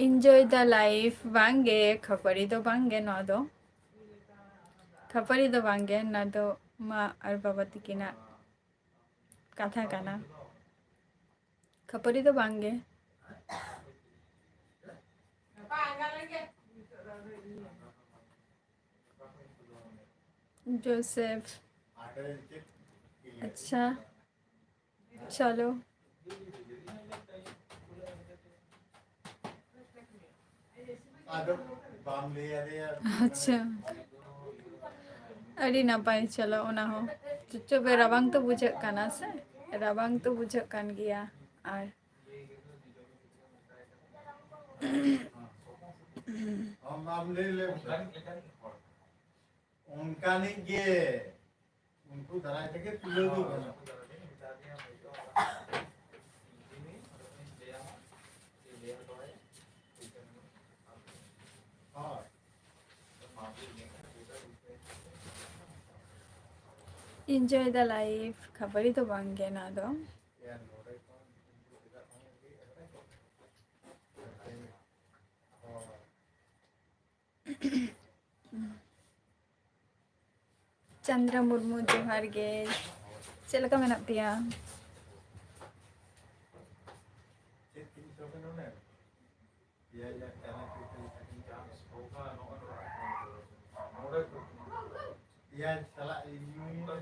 Enjoy the life ᱵᱟᱝ ᱜᱮ, ᱠᱷᱟᱹᱯᱟᱹᱨᱤ ᱫᱚ ᱵᱟᱝ ᱜᱮ ᱱᱚᱣᱟ ᱫᱚ᱾ ᱠᱷᱟᱹᱯᱟᱹᱨᱤ ᱫᱚ ᱵᱟᱝ ᱜᱮ, ᱱᱚᱣᱟ ᱫᱚ ᱢᱟ ᱟᱨ ᱵᱟᱵᱟ ᱛᱤᱠᱤᱱᱟᱜ ᱠᱟᱛᱷᱟ ᱠᱟᱱᱟ᱾ ᱠᱷᱟᱹᱯᱟᱹᱨᱤ ᱫᱚ ᱵᱟᱝ ᱜᱮ᱾ ᱡᱳᱥᱮᱯᱷ, ᱟᱪᱪᱷᱟ, ᱪᱚᱞᱚ᱾ ᱟᱫᱚ ᱵᱟᱢ ᱞᱟᱹᱭ ᱟᱫᱮᱭᱟ᱾ ᱟᱪᱪᱷᱟ, ᱟᱹᱰᱤ ᱱᱟᱯᱟᱭ᱾ ᱪᱚᱞᱚ, ᱚᱱᱟ ᱦᱚᱸ ᱪᱚ-, ᱪᱚᱵᱮ ᱨᱟᱵᱟᱝ ᱛᱚ ᱵᱩᱡᱷᱟᱹᱜ ᱠᱟᱱᱟ ᱥᱮ? ᱨᱟᱵᱟᱝ ᱛᱚ ᱵᱩᱡᱷᱟᱹᱜ ᱠᱟᱱ ᱜᱮᱭᱟ᱾ ᱟᱨ ᱟᱢ, ᱟᱢ ᱞᱟᱹᱭ ᱞᱮᱢ᱾ ᱚᱱᱠᱟᱱᱤᱡ ᱜᱮ᱾ ᱩᱱᱠᱩ ᱫᱟᱨᱟᱭ ᱛᱮᱜᱮ ᱛᱩᱞᱟᱹᱣ ᱫᱚ ᱜᱟᱱᱚᱜᱼᱟ᱾ ᱦᱳᱭ᱾ Enjoy the life, ᱠᱷᱟᱹᱯᱟᱹᱨᱤ ᱫᱚ ᱵᱟᱝ ᱜᱮ ᱱᱚᱣᱟ ᱫᱚ᱾ ᱪᱟᱱᱫᱽᱨᱟ ᱢᱩᱨᱢᱩ, ᱡᱚᱦᱟᱨ ᱜᱮ᱾ ᱪᱮᱫ ᱞᱮᱠᱟ ᱢᱮᱱᱟᱜ ᱯᱮᱭᱟ? ᱯᱮᱸᱭᱟᱡᱽ ᱥᱟᱞᱟᱜ ᱤᱧ ᱧᱩᱭᱟ᱾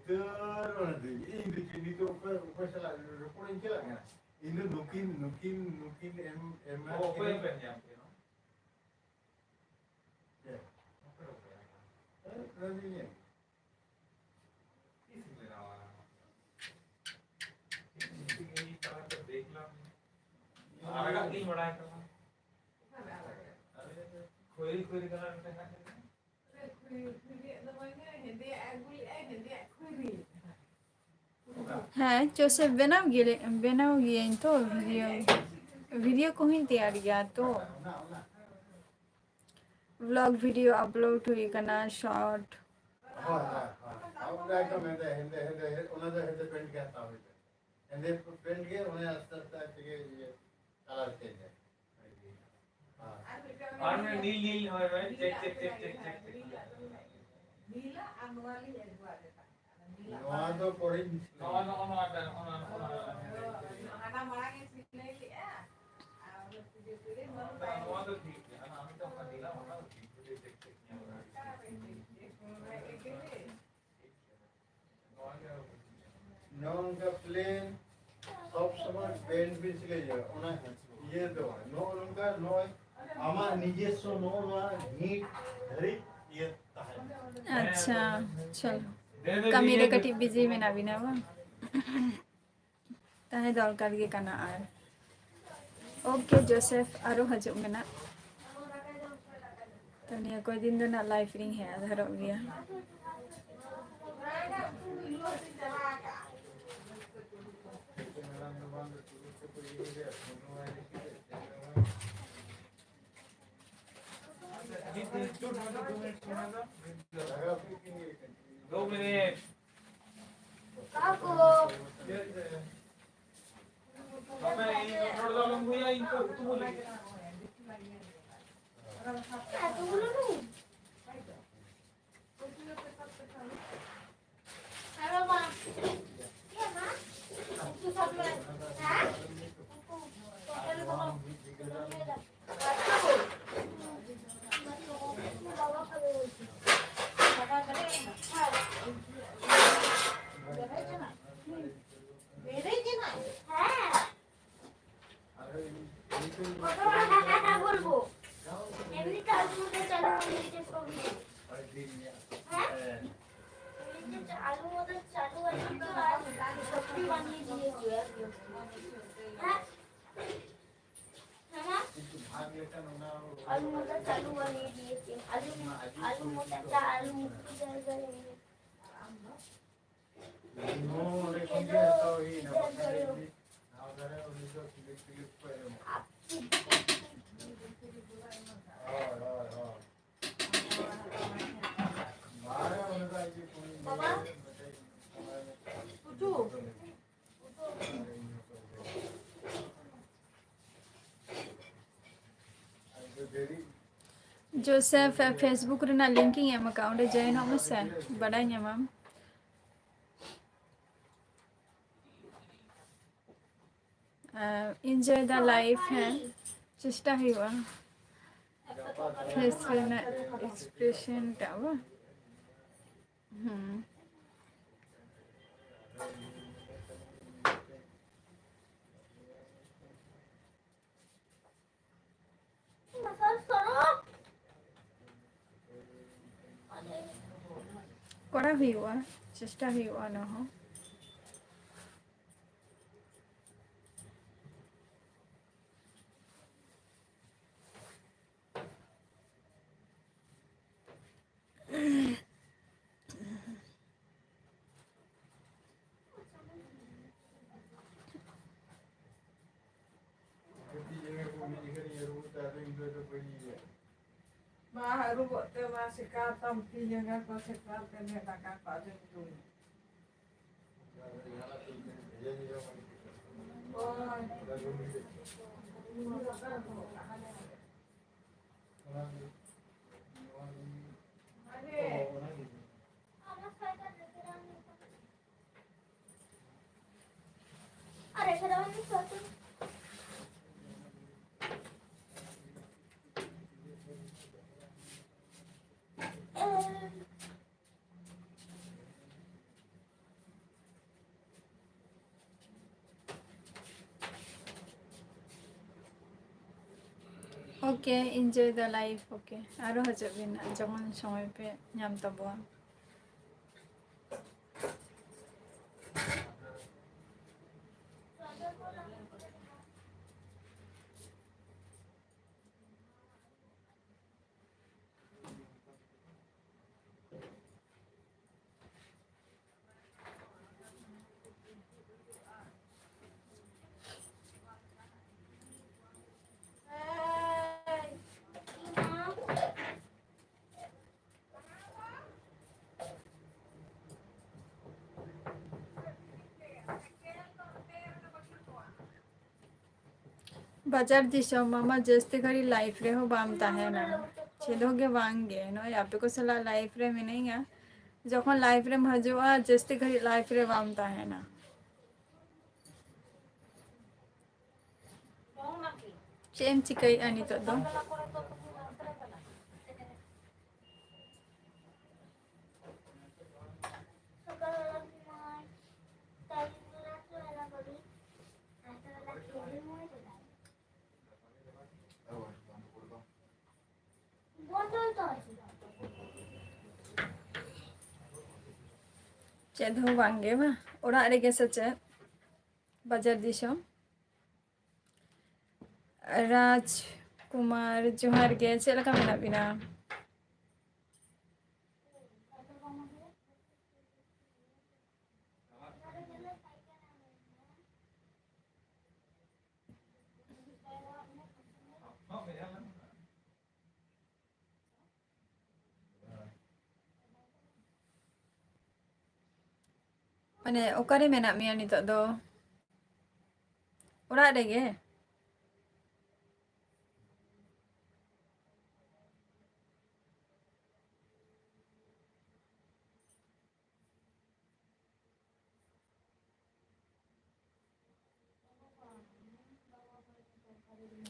ᱫᱟᱹᱲ ᱚᱱᱟ ᱫᱚ ᱤᱧ ᱫᱚ ᱪᱮᱫ ᱱᱤᱛᱚᱜ ᱚᱠᱚᱭ, ᱚᱠᱚᱭ ᱥᱟᱞᱟᱜ ᱨᱚᱯᱚᱲᱤᱧ ᱪᱟᱞᱟᱜ ᱠᱟᱱᱟ? ᱤᱧ ᱫᱚ ᱱᱩᱠᱤᱱ, ᱱᱩᱠᱤᱱ, ᱱᱩᱠᱤᱱ ᱮᱢ, ᱮᱢ ᱚ, ᱚᱠᱚᱭ ᱠᱤᱱ᱾ ᱯᱮ ᱧᱟᱢ ᱠᱮᱫᱟ? ᱪᱮᱫ? ᱚᱠᱚᱭ ᱯᱮ ᱧᱟᱢ ᱠᱮᱫᱟ? ᱦᱮᱸ, ᱚᱱᱟ ᱫᱚᱧ ᱧᱮᱞ᱾ ᱛᱤᱥ ᱮᱢ ᱵᱮᱱᱟᱣᱟ? ᱤᱧ ᱛᱟᱞᱟᱛᱮ ᱵᱮᱜᱽ ᱞᱟᱝ ᱟᱨᱟᱜᱟᱜ ᱜᱤᱧ ᱵᱟᱲᱟᱭ ᱛᱟᱢᱟ᱾ ᱠᱷᱚᱭᱨᱤ ᱠᱷᱚᱭᱨᱤ ᱠᱟᱞᱟᱨ ᱢᱤᱫᱴᱟᱝ ᱦᱮᱱᱟᱜ ᱛᱤᱧᱟ᱾ ᱦᱮᱸ, ᱡᱳᱥᱮᱯᱷ, ᱵᱮᱱᱟᱣ ᱜᱮ, ᱵᱮᱱᱟᱣ ᱜᱤᱭᱟᱹᱧ ᱛᱚ ᱵᱷᱤᱰᱤᱭᱳ᱾ ᱵᱷᱤᱰᱤᱭᱳ ᱠᱚᱦᱚᱸᱧ ᱛᱮᱭᱟᱨ ᱜᱮᱭᱟ ᱛᱚ᱾ ᱵᱞᱚᱜ ᱵᱷᱤᱰᱤᱭᱳ ᱟᱯᱞᱳᱰ ᱦᱩᱭ ᱠᱟᱱᱟ, ᱥᱚᱨᱴ᱾ ᱦᱳᱭ, ᱦᱳᱭ, ᱦᱳᱭ᱾ ᱟᱨ ᱚᱱᱟ ᱮᱠᱫᱚᱢ ᱦᱮᱸᱫᱮ, ᱦᱮᱸᱫᱮ, ᱦᱮᱸᱫᱮ, ᱚᱱᱟ ᱫᱚ ᱦᱮᱸᱫᱮ ᱯᱮᱱᱴ ᱜᱮ ᱦᱟᱛᱟᱣ ᱦᱩᱭ ᱞᱮᱱᱟ᱾ ᱦᱮᱸᱫᱮ ᱯᱮᱱᱴ ᱜᱮ, ᱚᱱᱮ ᱟᱥᱛᱮ ᱟᱥᱛᱮ ᱟᱡ ᱛᱮᱜᱮ ᱤᱭᱟᱹ ᱠᱟᱞᱟᱨ ᱪᱮᱧᱡᱽ ᱮᱱᱟ᱾ ᱦᱮᱸ᱾ ᱟᱨ ᱢᱤᱫᱴᱟᱝ ᱟᱨ ᱚᱱᱟ ᱱᱤᱞ, ᱱᱤᱞ, ᱦᱳᱭ, ᱦᱳᱭ, check, check, check, check, check, check. ᱱᱤᱞᱟᱜ ᱟᱨ ᱱᱚᱣᱟ ᱞᱤᱧ ᱟᱹᱜᱩᱣᱟᱫ ᱯᱮ ᱛᱟᱦᱮᱸᱫ᱾ ᱱᱚᱣᱟ ᱫᱚ ᱯᱚᱨᱮᱧ ᱱᱚᱜᱼᱚ, ᱱᱚᱜᱼᱚ ᱱᱚᱣᱟ ᱴᱟᱜ, ᱱᱚᱜᱼᱚ ᱱᱚᱣᱟ, ᱱᱚᱜᱼᱚ ᱱᱚᱣᱟ᱾ ᱦᱟᱱᱟ ᱢᱟᱲᱟᱝ ᱮ ᱥᱤᱞᱟᱹᱭ ᱞᱮᱜᱼᱟ, ᱟᱨ ᱚᱱᱟ ᱯᱩᱡᱟᱹ ᱥᱤᱞᱟᱹᱭ ᱵᱟᱹᱱᱩᱜ ᱛᱟᱭᱟ᱾ ᱱᱚᱣᱟ ᱫᱚ ᱴᱷᱤᱠ ᱜᱮᱭᱟ, ᱦᱟᱱᱟ ᱟᱢ ᱴᱷᱮᱱ ᱠᱷᱚᱱ ᱱᱤᱞᱟᱢ ᱦᱟᱛᱟᱣ ᱴᱷᱤᱠ ᱜᱮᱭᱟ, ᱴᱷᱤᱠ ᱜᱮᱭᱟ᱾ ᱚᱱᱟ ᱮᱠᱮ ᱜᱮ᱾ ᱱᱚᱜᱼᱚ ᱱᱚᱝᱠᱟ ᱯᱞᱮᱱ ᱥᱚᱵ ᱥᱚᱢᱚᱭ ᱯᱮᱱᱴ ᱵᱤᱱ ᱥᱤᱞᱟᱹᱭᱟ, ᱚᱱᱟ ᱤᱭᱟᱹ ᱫᱚ ᱵᱟᱝ᱾ ᱱᱚᱜᱼᱚ ᱱᱚᱝᱠᱟ ᱱᱚᱜᱼᱚᱭ ᱟᱢᱟᱜ ᱱᱤᱡᱮᱥᱥᱚ ᱱᱚᱜᱼᱚ ᱱᱚᱣᱟ ᱱᱤᱴ ᱫᱷᱟᱹᱨᱤᱡ ᱤᱭᱟᱹ ᱛᱟᱦᱮᱱᱟ᱾ ᱟᱪᱪᱷᱟ, ᱪᱚᱞᱚ᱾ ᱠᱟᱹᱢᱤ ᱨᱮ ᱠᱟᱹᱴᱤᱡ ᱵᱤᱡᱤ ᱢᱮᱱᱟᱜ ᱵᱤᱱᱟ ᱵᱟᱝ? ᱛᱟᱦᱮᱸ ᱫᱚᱨᱠᱟᱨ ᱜᱮ ᱠᱟᱱᱟ᱾ ᱟᱨ ᱳᱠᱮ ᱡᱳᱥᱮᱯᱷ, ᱟᱨᱚ ᱦᱤᱡᱩᱜ ᱢᱮ ᱱᱟᱜ᱾ ᱛᱚ ᱱᱤᱭᱟᱹ ᱠᱚᱭ ᱫᱤᱱ ᱫᱚ ᱱᱟᱜ ᱞᱟᱭᱤᱯᱷ ᱨᱤᱧ ᱦᱮᱡ ᱫᱷᱟᱨᱚᱜ ᱜᱮᱭᱟ᱾ ᱫᱩ ᱢᱤᱱᱤᱴ᱾ ᱟᱯᱮ ᱤᱧ ᱨᱚᱲ ᱫᱚ ᱟᱞᱚᱢ ᱦᱩᱭᱟ, ᱤᱧ ᱠᱚ ᱩᱛᱩ ᱵᱚᱞᱮ᱾ বলবো। এমনি তো আলুর মধ্যে চালু বানিয়ে দিতে সবই। হ্যাঁ? এমনি তো আলুর মধ্যে চালু বানিয়ে তো আর সবজি বানিয়ে দিয়েছি আর কি। হ্যাঁ? হ্যাঁ? आलू मटर चालू वाली दिए थे। आलू, आलू मटर का आलू मुक्ति कर गए। नो, ᱚᱸᱰᱮ ᱠᱷᱚᱱ ᱜᱮ ᱦᱟᱛᱟᱣ ᱦᱩᱭ ᱮᱱᱟ, ᱵᱟᱠᱷᱟᱱ ᱫᱚ ᱱᱚᱣᱟ ᱫᱷᱟᱨᱮ ᱩᱱᱤ ᱫᱚ ᱠᱷᱤᱞᱤᱯ ᱠᱷᱤᱞᱤᱯ ᱠᱚ ᱮᱢᱟ᱾ ᱦᱳᱭ, ᱦᱳᱭ, ᱦᱳᱭ᱾ ᱵᱟᱵᱟ? ᱩᱪᱩ? ᱡᱳᱥᱮᱯᱷ, Facebook ᱨᱮᱱᱟᱜ link ᱤᱧ ᱮᱢ ᱟᱠᱟᱫᱼᱟ, ᱚᱸᱰᱮ join ᱚᱜ ᱢᱮᱥᱮ, ᱵᱟᱰᱟᱭ ᱧᱟᱢᱟᱢ᱾ ᱟᱨ enjoy the life, ᱦᱮᱸ, ᱪᱮᱥᱴᱟ ᱦᱩᱭᱩᱜᱼᱟ face ᱨᱮᱱᱟᱜ expression ᱴᱟᱜ ᱵᱟᱝ᱾ ᱦᱩᱸ᱾ ᱠᱚᱨᱟᱣ ᱦᱩᱭᱩᱜᱼᱟ, ᱪᱮᱥᱴᱟ ᱦᱩᱭᱩᱜᱼᱟ ᱚᱱᱟ ᱦᱚᱸ᱾ ᱵᱟ ᱟᱹᱨᱩᱵᱚᱜ ᱛᱮ ᱢᱟ ᱥᱮᱠᱟᱣ ᱛᱟᱢ ᱛᱤ ᱡᱟᱸᱜᱟ ᱠᱚ, ᱥᱮᱠᱟᱣ ᱛᱮ ᱢᱮ ᱫᱟᱠᱟ ᱠᱚ ᱟᱹᱰᱤ ᱧᱩᱛᱩᱢ᱾ ᱦᱳᱭ᱾ Okay, enjoy the life. Okay, ᱟᱨᱚ ᱦᱤᱡᱩᱜ ᱵᱤᱱ ᱡᱚᱠᱷᱚᱱ ᱥᱚᱢᱚᱭ ᱯᱮ ᱧᱟᱢ ᱛᱟᱵᱚᱱ᱾ ᱵᱟᱡᱟᱨ ᱫᱤᱥᱚᱢ ᱢᱟᱢᱟ, ᱡᱟᱹᱥᱛᱤ ᱜᱷᱟᱹᱲᱤᱡ ᱞᱟᱭᱤᱵᱷ ᱨᱮᱦᱚᱸ ᱵᱟᱢ ᱛᱟᱦᱮᱱᱟ, ᱪᱮᱫ ᱦᱚᱸ ᱜᱮ ᱵᱟᱝ ᱜᱮ᱾ ᱱᱚᱜᱼᱚᱭ ᱟᱯᱮ ᱠᱚ ᱥᱟᱞᱟᱜ ᱞᱟᱭᱤᱵᱷ ᱨᱮ ᱢᱤᱱᱟᱹᱧᱟ, ᱡᱚᱠᱷᱚᱱ ᱞᱟᱭᱤᱵᱷ ᱨᱮᱢ ᱦᱤᱡᱩᱜᱼᱟ, ᱡᱟᱹᱥᱛᱤ ᱜᱷᱟᱹᱲᱤᱡ ᱞᱟᱭᱤᱵᱷ ᱨᱮ ᱵᱟᱢ ᱛᱟᱦᱮᱱᱟ᱾ ᱪᱮᱫ ᱮᱢ ᱪᱤᱠᱟᱹᱭᱮᱫᱼᱟ ᱱᱤᱛᱚᱜ ᱫᱚ? ᱪᱮᱫ ᱦᱚᱸ ᱵᱟᱝ ᱜᱮ ᱵᱟᱝ, ᱚᱲᱟᱜ ᱨᱮᱜᱮ ᱥᱮ ᱪᱮᱫ? ᱵᱟᱡᱟᱨ ᱫᱤᱥᱚᱢ᱾ ᱨᱟᱡᱽ ᱠᱩᱢᱟᱨ, ᱡᱚᱦᱟᱨ ᱜᱮ, ᱪᱮᱫ ᱞᱮᱠᱟ ᱢᱮᱱᱟᱜ ᱵᱤᱱᱟ? ᱢᱟᱱᱮ, ᱚᱠᱟᱨᱮ ᱢᱮᱱᱟᱜ ᱢᱮᱭᱟ ᱱᱤᱛᱚᱜ ᱫᱚ? ᱚᱲᱟᱜ ᱨᱮᱜᱮ?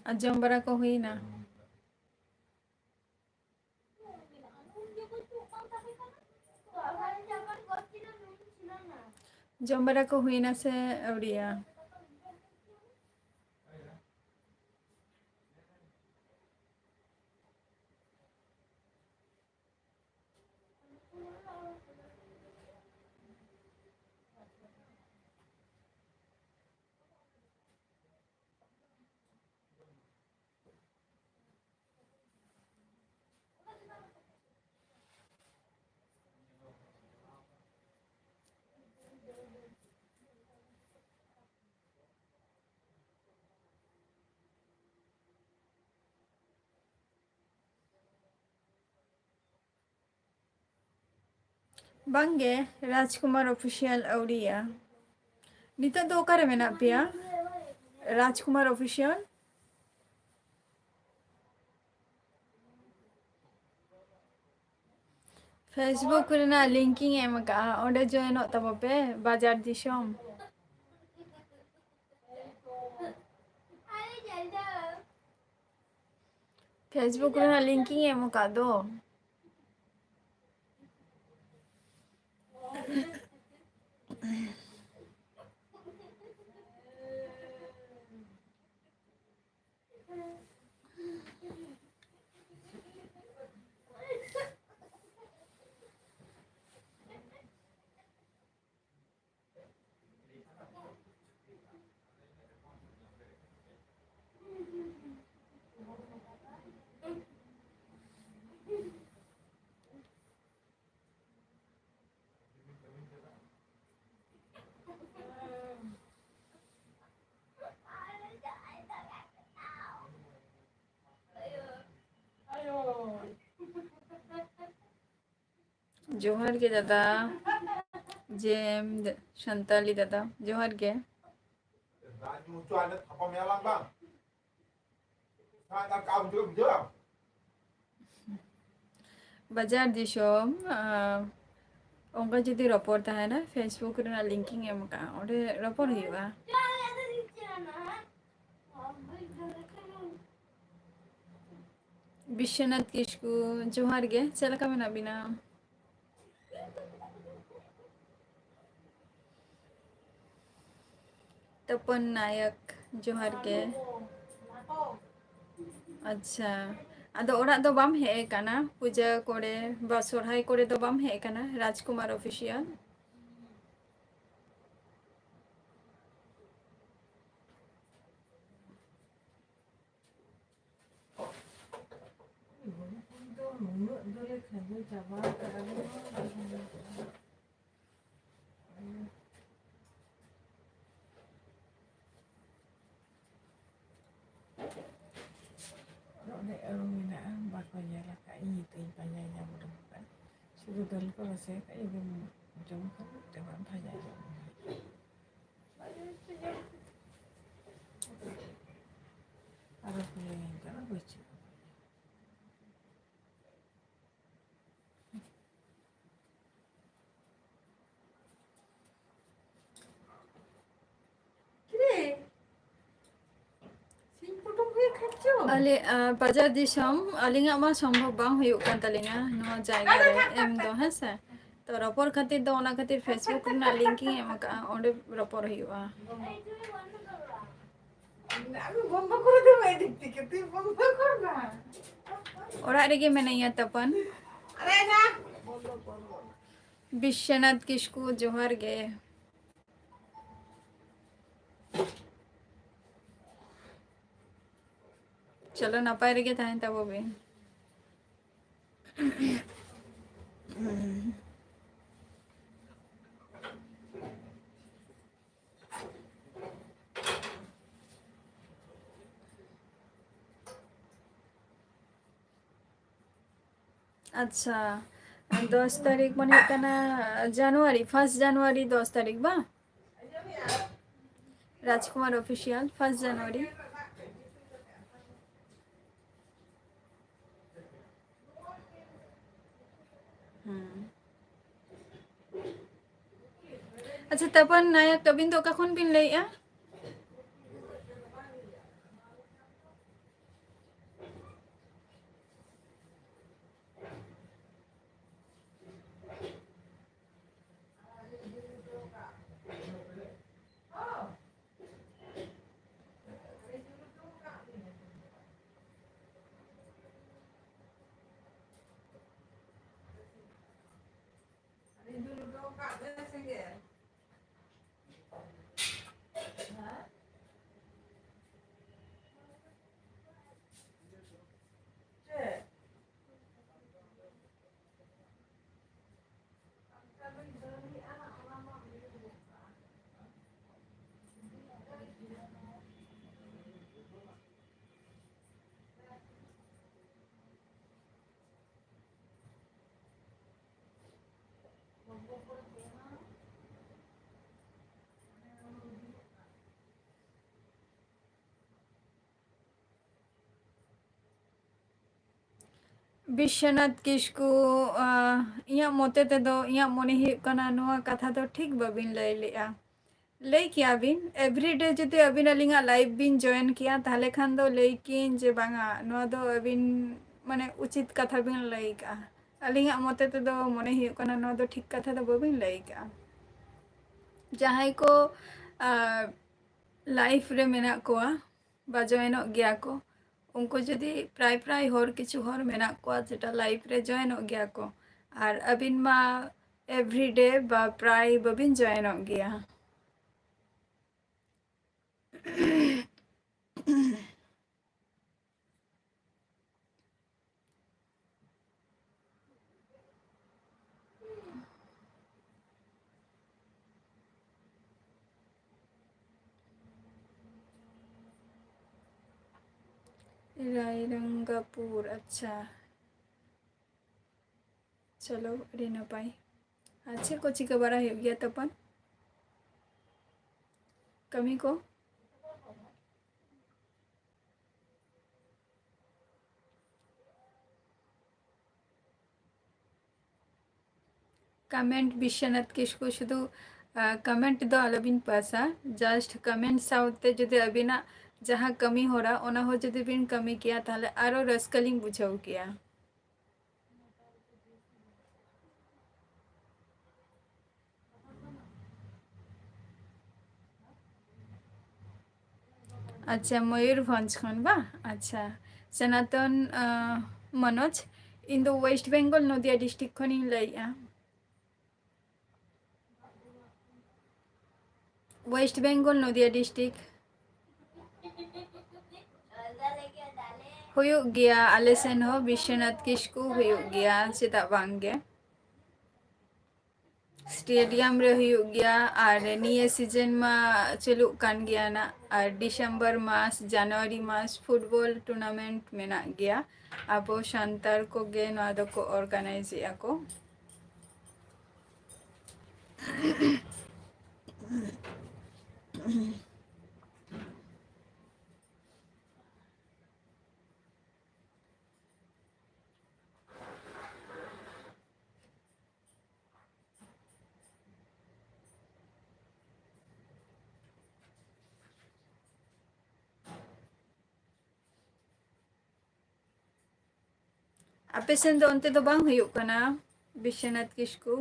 ᱟᱨ ᱡᱚᱢ ᱵᱟᱲᱟ ᱠᱚ ᱦᱩᱭᱱᱟ? ᱡᱚᱢ ᱵᱟᱲᱟ ᱠᱚ ᱦᱩᱭᱱᱟ ᱥᱮ ᱟᱹᱣᱨᱤᱭᱟ? ᱵᱟᱝᱜᱮ, ᱨᱟᱡᱽᱠᱩᱢᱟᱨ ᱚᱯᱷᱤᱥᱤᱭᱟᱞ ᱟᱹᱣᱨᱤᱭᱟ᱾ ᱱᱤᱛᱚᱜ ᱫᱚ ᱚᱠᱟᱨᱮ ᱢᱮᱱᱟᱜ ᱯᱮᱭᱟ? ᱨᱟᱡᱽᱠᱩᱢᱟᱨ ᱚᱯᱷᱤᱥᱤᱭᱟᱞ? Facebook ᱨᱮᱱᱟᱜ link ᱤᱧ ᱮᱢ ᱟᱠᱟᱫᱼᱟ, ᱚᱸᱰᱮ join ᱚᱜ ᱛᱟᱵᱚ ᱯᱮ, ᱵᱟᱡᱟᱨ ᱫᱤᱥᱚᱢ᱾ Facebook ᱨᱮᱱᱟᱜ link ᱤᱧ ᱮᱢ ᱟᱠᱟᱫ ᱫᱚ᱾ ᱡᱚᱦᱟᱨ ᱜᱮ ᱫᱟᱫᱟ, ᱡᱮᱢ ᱥᱟᱱᱛᱟᱞᱤ ᱫᱟᱫᱟ, ᱡᱚᱦᱟᱨ ᱜᱮ᱾ ᱵᱟᱡᱟᱨ ᱫᱤᱥᱚᱢ, ᱟᱸ, ᱚᱱᱠᱟ ᱡᱩᱫᱤ ᱨᱚᱯᱚᱲ ᱛᱟᱦᱮᱱᱟ, Facebook ᱨᱮᱱᱟᱜ link ᱤᱧ ᱮᱢ ᱠᱟᱜᱼᱟ, ᱚᱸᱰᱮ ᱨᱚᱯᱚᱲ ᱦᱩᱭᱩᱜᱼᱟ᱾ ᱵᱤᱥᱥᱚᱱᱟᱛᱷ ᱠᱤᱥᱠᱩ, ᱡᱚᱦᱟᱨ ᱜᱮ, ᱪᱮᱫ ᱞᱮᱠᱟ ᱢᱮᱱᱟᱜ ᱵᱤᱱᱟ? ᱛᱚᱯᱚᱱ ᱱᱟᱭᱚᱠ, ᱡᱚᱦᱟᱨ ᱜᱮ᱾ ᱟᱪᱪᱷᱟ, ᱟᱫᱚ ᱚᱲᱟᱜ ᱫᱚ ᱵᱟᱢ ᱦᱮᱡ ᱟᱠᱟᱱᱟ? ᱯᱩᱡᱟᱹ ᱠᱚᱨᱮ ᱵᱟ ᱥᱚᱨᱦᱟᱭ ᱠᱚᱨᱮ ᱫᱚ ᱵᱟᱢ ᱦᱮᱡ ᱟᱠᱟᱱᱟ, ᱨᱟᱡᱽᱠᱩᱢᱟᱨ ᱚᱯᱷᱤᱥᱤᱭᱟᱞ? ᱦᱩᱲᱩ ᱠᱚᱫᱚ ᱱᱩᱱᱟᱹᱜ ᱫᱚᱞᱮ ᱠᱷᱟᱸᱡᱚ ᱪᱟᱵᱟ ᱟᱠᱟᱫᱼᱟ ᱞᱮ᱾ ᱚᱸᱰᱮ ᱟᱹᱲᱩ ᱢᱮᱱᱟᱜᱼᱟ, ᱵᱟᱠᱚ ᱧᱮᱞ ᱟᱠᱟᱫ, ᱤᱧ ᱱᱤᱛᱚᱜ ᱤᱧ ᱯᱟᱸᱡᱟᱭ ᱧᱟᱢ ᱩᱰᱩᱠ ᱟᱠᱟᱫ᱾ ᱥᱩᱫᱷᱩ ᱫᱟᱹᱞ ᱠᱚ ᱨᱟᱥᱮ ᱟᱠᱟᱫ, ᱡᱩᱫᱤᱢ ᱡᱚᱢ ᱠᱷᱟᱱ ᱢᱤᱫᱴᱟᱝ ᱵᱟᱨ ᱵᱷᱟᱡᱟ ᱡᱚᱢ ᱢᱮ᱾ ᱟᱨᱚ ᱠᱚ ᱞᱟᱹᱭᱟᱹᱧ ᱠᱟᱱᱟ, ᱵᱟᱹᱪᱩᱜᱼᱟ᱾ ᱟᱞᱮ, ᱟ, ᱵᱟᱡᱟᱨ ᱫᱤᱥᱚᱢ, ᱟᱹᱞᱤᱧᱟᱜ ᱢᱟ ᱥᱚᱢᱵᱷᱚᱵ ᱵᱟᱝ ᱦᱩᱭᱩᱜ ᱠᱟᱱ ᱛᱟᱹᱞᱤᱧᱟ ᱱᱚᱣᱟ ᱡᱟᱭᱜᱟ ᱨᱮ ᱮᱢ ᱫᱚ, ᱦᱮᱸ ᱥᱮ? ᱛᱚ, ᱨᱚᱯᱚᱲ ᱠᱷᱟᱹᱛᱤᱨ ᱫᱚ, ᱚᱱᱟ ᱠᱷᱟᱹᱛᱤᱨ Facebook ᱨᱮᱱᱟᱜ link ᱤᱧ ᱮᱢ ᱟᱠᱟᱫᱼᱟ, ᱚᱸᱰᱮ ᱨᱚᱯᱚᱲ ᱦᱩᱭᱩᱜᱼᱟ᱾ ᱚᱲᱟᱜ ᱨᱮᱜᱮ ᱢᱮᱱᱟᱧᱟ ᱛᱟᱯᱚᱱ᱾ ᱵᱤᱥᱥᱚᱱᱟᱛᱷ ᱠᱤᱥᱠᱩ, ᱡᱚᱦᱟᱨ ᱜᱮ᱾ ᱪᱚᱞᱚ, ᱱᱟᱯᱟᱭ ᱨᱮᱜᱮ ᱛᱟᱦᱮᱱ ᱛᱟᱵᱚ ᱵᱤᱱ᱾ ᱟᱪᱪᱷᱟ, ᱫᱚᱥ ᱛᱟᱹᱨᱤᱠᱷ ᱢᱟᱱᱮ ᱦᱩᱭᱩᱜ ᱠᱟᱱᱟ January, first January, ᱫᱚᱥ ᱛᱟᱹᱨᱤᱠᱷ ᱵᱟᱝ? Rajkumar Official, first January᱾ ᱦᱩᱸ᱾ ᱟᱪᱪᱷᱟ, ᱛᱟᱯᱚᱨ ᱱᱟᱭᱚᱠ, ᱟᱹᱵᱤᱱ ᱫᱚ ᱚᱠᱟ ᱠᱷᱚᱱ ᱵᱤᱱ ᱞᱟᱹᱭᱮᱜᱼᱟ? ᱵᱤᱥᱥᱚᱱᱟᱛᱷ ᱠᱤᱥᱠᱩ, ᱟᱸ, ᱤᱧᱟᱹᱜ ᱢᱚᱛᱮ ᱛᱮᱫᱚ, ᱤᱧᱟᱹᱜ ᱢᱚᱱᱮ ᱦᱩᱭᱩᱜ ᱠᱟᱱᱟ, ᱱᱚᱣᱟ ᱠᱟᱛᱷᱟ ᱫᱚ ᱴᱷᱤᱠ ᱵᱟᱹᱵᱤᱱ ᱞᱟᱹᱭ ᱞᱮᱜᱼᱟ᱾ ᱞᱟᱹᱭ ᱠᱮᱭᱟ ᱵᱤᱱ, everyday ᱡᱩᱫᱤ ᱟᱹᱵᱤᱱ ᱟᱹᱞᱤᱧᱟᱜ live ᱵᱤᱱ join ᱠᱮᱭᱟ, ᱛᱟᱦᱚᱞᱮ ᱠᱷᱟᱱ ᱫᱚ ᱞᱟᱹᱭ ᱠᱮᱭᱟᱹᱧ ᱡᱮ ᱵᱟᱝᱟ, ᱱᱚᱣᱟ ᱫᱚ ᱟᱹᱵᱤᱱ ᱢᱟᱱᱮ ᱩᱪᱤᱛ ᱠᱟᱛᱷᱟ ᱵᱤᱱ ᱞᱟᱹᱭ ᱠᱟᱜᱼᱟ᱾ ᱟᱹᱞᱤᱧᱟᱜ ᱢᱚᱛᱮ ᱛᱮᱫᱚ ᱢᱚᱱᱮ ᱦᱩᱭᱩᱜ ᱠᱟᱱᱟ, ᱱᱚᱣᱟ ᱫᱚ ᱴᱷᱤᱠ ᱠᱟᱛᱷᱟ ᱫᱚ ᱵᱟᱹᱵᱤᱱ ᱞᱟᱹᱭ ᱠᱟᱜᱼᱟ᱾ ᱡᱟᱦᱟᱸᱭ ᱠᱚ, ᱟᱸ, live ᱨᱮ ᱢᱮᱱᱟᱜ ᱠᱚᱣᱟ, ᱵᱟ joinᱚᱜ ᱜᱮᱭᱟ ᱠᱚ, ᱩᱱᱠᱩ ᱡᱩᱫᱤ ᱯᱨᱟᱭ ᱯᱨᱟᱭ ᱦᱚᱲ, ᱠᱤᱪᱷᱩ ᱦᱚᱲ ᱢᱮᱱᱟᱜ ᱠᱚᱣᱟ ᱡᱮᱴᱟ live ᱨᱮ joinᱚᱜ ᱜᱮᱭᱟ ᱠᱚ, ᱟᱨ ᱟᱹᱵᱤᱱ ᱢᱟ everyday ᱵᱟ ᱯᱨᱟᱭ ᱵᱟᱹᱵᱤᱱ joinᱚᱜ ᱜᱮᱭᱟ᱾ ᱨᱟᱭᱨᱚᱝᱜᱟᱯᱩᱨ, ᱟᱪᱪᱷᱟ᱾ ᱪᱚᱞᱚ, ᱟᱹᱰᱤ ᱱᱟᱯᱟᱭ᱾ ᱟᱨ ᱪᱮᱫ ᱠᱚ ᱪᱤᱠᱟᱹ ᱵᱟᱲᱟ ᱦᱩᱭᱩᱜ ᱜᱮᱭᱟ ᱛᱚᱯᱚᱱ? ᱠᱟᱹᱢᱤ ᱠᱚ? Comment ᱵᱤᱥᱥᱚᱱᱟᱛᱷ ᱠᱤᱥᱠᱩ, ᱥᱩᱫᱷᱩ, ᱟᱸ, comment ᱫᱚ ᱟᱞᱚᱵᱤᱱ ᱯᱟᱥᱟ, just comment ᱥᱟᱶᱛᱮ ᱡᱩᱫᱤ ᱟᱹᱵᱤᱱᱟᱜ ᱡᱟᱦᱟᱸ ᱠᱟᱹᱢᱤ ᱦᱚᱨᱟ, ᱚᱱᱟ ᱦᱚᱸ ᱡᱩᱫᱤ ᱵᱤᱱ ᱠᱟᱹᱢᱤ ᱠᱮᱭᱟ, ᱛᱟᱦᱞᱮ ᱟᱨᱚ ᱨᱟᱹᱥᱠᱟᱹ ᱞᱤᱧ ᱵᱩᱡᱷᱟᱹᱣ ᱠᱮᱭᱟ᱾ ᱟᱪᱪᱷᱟ, ᱢᱚᱭᱩᱨᱵᱷᱚᱸᱡᱽ ᱠᱷᱚᱱ ᱵᱟ? ᱟᱪᱪᱷᱟ, ᱥᱚᱱᱟᱛᱚᱱ, ᱟᱸ, ᱢᱚᱱᱳᱡᱽ, ᱤᱧ ᱫᱚ West Bengal, ᱱᱚᱫᱤᱭᱟ district ᱠᱷᱚᱱᱤᱧ ᱞᱟᱹᱭᱮᱜᱼᱟ᱾ West Bengal, ᱱᱚᱫᱤᱭᱟ district᱾ ᱦᱩᱭᱩᱜ ᱜᱮᱭᱟ ᱟᱞᱮ ᱥᱮᱱ ᱦᱚᱸ, ᱵᱤᱥᱥᱚᱱᱟᱛᱷ ᱠᱤᱥᱠᱩ ᱦᱩᱭᱩᱜ ᱜᱮᱭᱟ, ᱪᱮᱫᱟᱜ ᱵᱟᱝ ᱜᱮ᱾ Stadium ᱨᱮ ᱦᱩᱭᱩᱜ ᱜᱮᱭᱟ, ᱟᱨ ᱱᱤᱭᱟᱹ season ᱢᱟ ᱪᱟᱹᱞᱩᱜ ᱠᱟᱱ ᱜᱮᱭᱟ ᱱᱟᱜ, ᱟᱨ December ᱢᱟᱥ, January ᱢᱟᱥ football tournament ᱢᱮᱱᱟᱜ ᱜᱮᱭᱟ᱾ ᱟᱵᱚ ᱥᱟᱱᱛᱟᱲ ᱠᱚᱜᱮ ᱱᱚᱣᱟ ᱫᱚᱠᱚ organize ᱮᱜᱼᱟ ᱠᱚ᱾ ᱟᱯᱮ ᱥᱮᱱ ᱫᱚ ᱚᱱᱛᱮ ᱫᱚ ᱵᱟᱝ ᱦᱩᱭᱩᱜ ᱠᱟᱱᱟ, ᱵᱤᱥᱥᱚᱱᱟᱛᱷ ᱠᱤᱥᱠᱩ?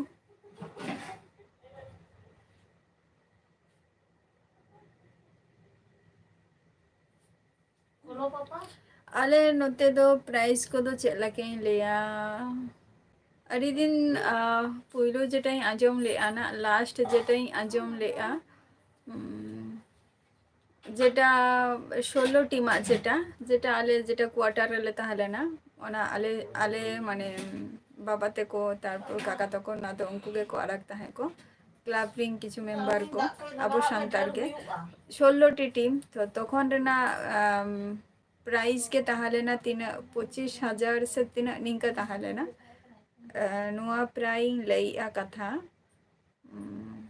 ᱟᱞᱮ ᱱᱚᱛᱮ ᱫᱚ prize ᱠᱚᱫᱚ ᱪᱮᱫ ᱞᱮᱠᱟᱧ ᱞᱟᱹᱭᱟ, ᱟᱹᱰᱤ ᱫᱤᱱ, ᱟ, ᱯᱩᱭᱞᱩ ᱡᱮᱴᱟᱧ ᱟᱸᱡᱚᱢ ᱞᱮᱜᱼᱟ ᱱᱟᱜ, last ᱡᱮᱴᱟᱧ ᱟᱸᱡᱚᱢ ᱞᱮᱜᱼᱟ, ᱩᱢ, ᱡᱮᱴᱟ ᱥᱳᱞᱞᱳ ᱴᱤᱢᱟᱜ ᱡᱮᱴᱟ, ᱡᱮᱴᱟ ᱟᱞᱮ ᱡᱮᱴᱟ quarter ᱨᱮᱞᱮ ᱛᱟᱦᱮᱸ ᱞᱮᱱᱟ, ᱚᱱᱟ ᱟᱞᱮ, ᱟᱞᱮ ᱢᱟᱱᱮ ᱵᱟᱵᱟ ᱛᱟᱠᱚ, ᱛᱟᱨᱯᱚᱨ ᱠᱟᱠᱟ ᱛᱟᱠᱚ, ᱚᱱᱟ ᱫᱚ ᱩᱱᱠᱩ ᱜᱮᱠᱚ ᱟᱲᱟᱜ ᱛᱟᱦᱮᱸᱫ ᱠᱚ᱾ club ᱨᱤᱱ ᱠᱤᱪᱷᱩ member ᱠᱚ, ᱟᱵᱚ ᱥᱟᱱᱛᱟᱲ ᱜᱮ, ᱥᱳᱞᱞᱳ ᱴᱤ ᱴᱤᱢ᱾ ᱛᱚ ᱛᱚᱠᱷᱚᱱ ᱨᱮᱱᱟᱜ, ᱟᱢ, prize ᱜᱮ ᱛᱟᱦᱮᱸ ᱞᱮᱱᱟ ᱛᱤᱱᱟᱹᱜ, ᱯᱚᱸᱪᱤᱥ ᱦᱟᱡᱟᱨ ᱥᱮ ᱛᱤᱱᱟᱹᱜ ᱱᱤᱝᱠᱟᱹ ᱛᱟᱦᱮᱸ ᱞᱮᱱᱟ᱾ ᱮ, ᱱᱚᱣᱟ ᱯᱨᱟᱭᱤᱧ ᱞᱟᱹᱭᱮᱜᱼᱟ ᱠᱟᱛᱷᱟ᱾ ᱩᱢ,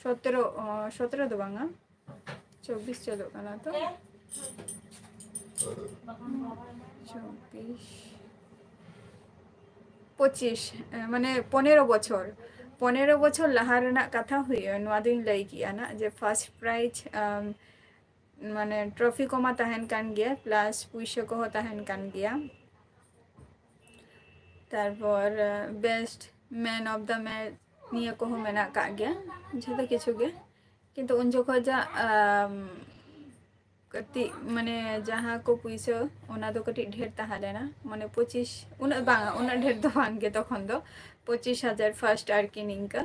ᱥᱚᱛᱨᱚ, ᱚ, ᱥᱚᱛᱨᱚ ᱫᱚ ᱵᱟᱝᱟ, ᱪᱚᱵᱵᱤᱥ ᱪᱟᱹᱞᱩᱜ ᱠᱟᱱᱟ ᱛᱚ᱾ ᱪᱚᱵᱵᱤᱥ, ᱯᱚᱸᱪᱤᱥ, ᱮ, ᱢᱟᱱᱮ ᱯᱚᱱᱮᱨᱚ ᱵᱚᱪᱷᱚᱨ, ᱯᱚᱱᱮᱨᱚ ᱵᱚᱪᱷᱚᱨ ᱞᱟᱦᱟ ᱨᱮᱱᱟᱜ ᱠᱟᱛᱷᱟ ᱦᱩᱭᱩᱜᱼᱟ᱾ ᱱᱚᱣᱟ ᱫᱚᱧ ᱞᱟᱹᱭ ᱠᱮᱜᱼᱟ ᱱᱟᱜ, ᱡᱮ first prize, ᱟᱢ, ᱢᱟᱱᱮ trophy ᱠᱚᱢᱟ ᱛᱟᱦᱮᱱ ᱠᱟᱱ ᱜᱮᱭᱟ, plus ᱯᱩᱭᱥᱟᱹ ᱠᱚᱦᱚᱸ ᱛᱟᱦᱮᱱ ᱠᱟᱱ ᱜᱮᱭᱟ᱾ ᱛᱟᱨᱯᱚᱨ, ᱮ, best man of the match ᱱᱤᱭᱟᱹ ᱠᱚᱦᱚᱸ ᱢᱮᱱᱟᱜ ᱠᱟᱜ ᱜᱮᱭᱟ, ᱡᱷᱚᱛᱚ ᱠᱤᱪᱷᱩ ᱜᱮ᱾ ᱠᱤᱱᱛᱩ ᱩᱱ ᱡᱚᱠᱷᱚᱡᱟᱜ, ᱟᱢ, ᱠᱟᱹᱴᱤᱡ, ᱢᱟᱱᱮ, ᱡᱟᱦᱟᱸ ᱠᱚ ᱯᱩᱭᱥᱟᱹ, ᱚᱱᱟ ᱫᱚ ᱠᱟᱹᱴᱤᱡ ᱰᱷᱮᱨ ᱛᱟᱦᱮᱸ ᱞᱮᱱᱟ, ᱢᱟᱱᱮ, ᱯᱚᱸᱪᱤᱥ, ᱩᱱᱟᱹᱜ ᱵᱟᱝᱟ, ᱩᱱᱟᱹᱜ ᱰᱷᱮᱨ ᱫᱚ ᱵᱟᱝ ᱜᱮ ᱛᱚᱠᱷᱚᱱ ᱫᱚ, ᱯᱚᱸᱪᱤᱥ ᱦᱟᱡᱟᱨ first ᱟᱨᱠᱤ ᱱᱤᱝᱠᱟᱹ᱾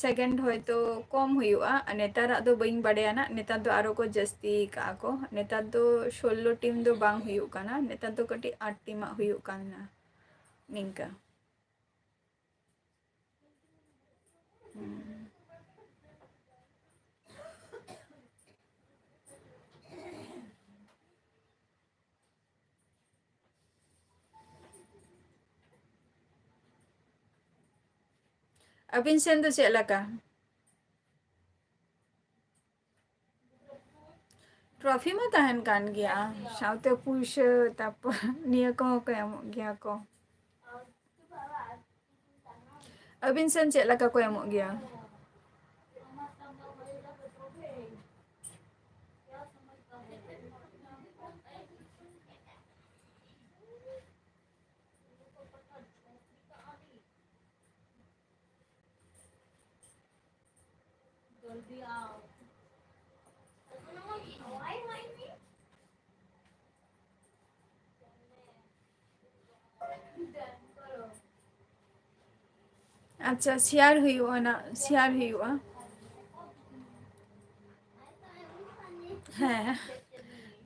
second ᱦᱚᱭᱛᱳ ᱠᱚᱢ ᱦᱩᱭᱩᱜᱼᱟ, ᱟᱨ ᱱᱮᱛᱟᱨᱟᱜ ᱫᱚ ᱵᱟᱹᱧ ᱵᱟᱰᱟᱭᱟ ᱱᱟᱜ, ᱱᱮᱛᱟᱨ ᱫᱚ ᱟᱨᱚ ᱠᱚ ᱡᱟᱹᱥᱛᱤ ᱠᱟᱜᱼᱟ ᱠᱚ᱾ ᱱᱮᱛᱟᱨ ᱫᱚ ᱥᱳᱞᱞᱳ ᱴᱤᱢ ᱫᱚ ᱵᱟᱝ ᱦᱩᱭᱩᱜ ᱠᱟᱱᱟ, ᱱᱮᱛᱟᱨ ᱫᱚ ᱠᱟᱹᱴᱤᱡ ᱟᱴ ᱴᱤᱢᱟᱜ ᱦᱩᱭᱩᱜ ᱠᱟᱱᱟ ᱱᱤᱝᱠᱟᱹ᱾ ᱦᱩᱸ᱾ ᱟᱹᱵᱤᱱ ᱥᱮᱱ ᱫᱚ ᱪᱮᱫ ᱞᱮᱠᱟ? ᱴᱨᱚᱯᱷᱤ ᱢᱟ ᱛᱟᱦᱮᱱ ᱠᱟᱱ ᱜᱮᱭᱟ, ᱥᱟᱶᱛᱮ ᱯᱩᱭᱥᱟᱹ, ᱛᱟᱨᱯᱚᱨ ᱱᱤᱭᱟᱹ ᱠᱚᱦᱚᱸ ᱠᱚ ᱮᱢᱚᱜ ᱜᱮᱭᱟ ᱠᱚ᱾ ᱟᱹᱵᱤᱱ ᱥᱮᱱ ᱪᱮᱫ ᱞᱮᱠᱟ ᱠᱚ ᱮᱢᱚᱜ ᱜᱮᱭᱟ? ᱟᱪᱪᱷᱟ, ᱥᱮᱭᱟᱨ ᱦᱩᱭᱩᱜᱼᱟ ᱱᱟᱜ, ᱥᱮᱭᱟᱨ ᱦᱩᱭᱩᱜᱼᱟ᱾ ᱦᱮᱸ,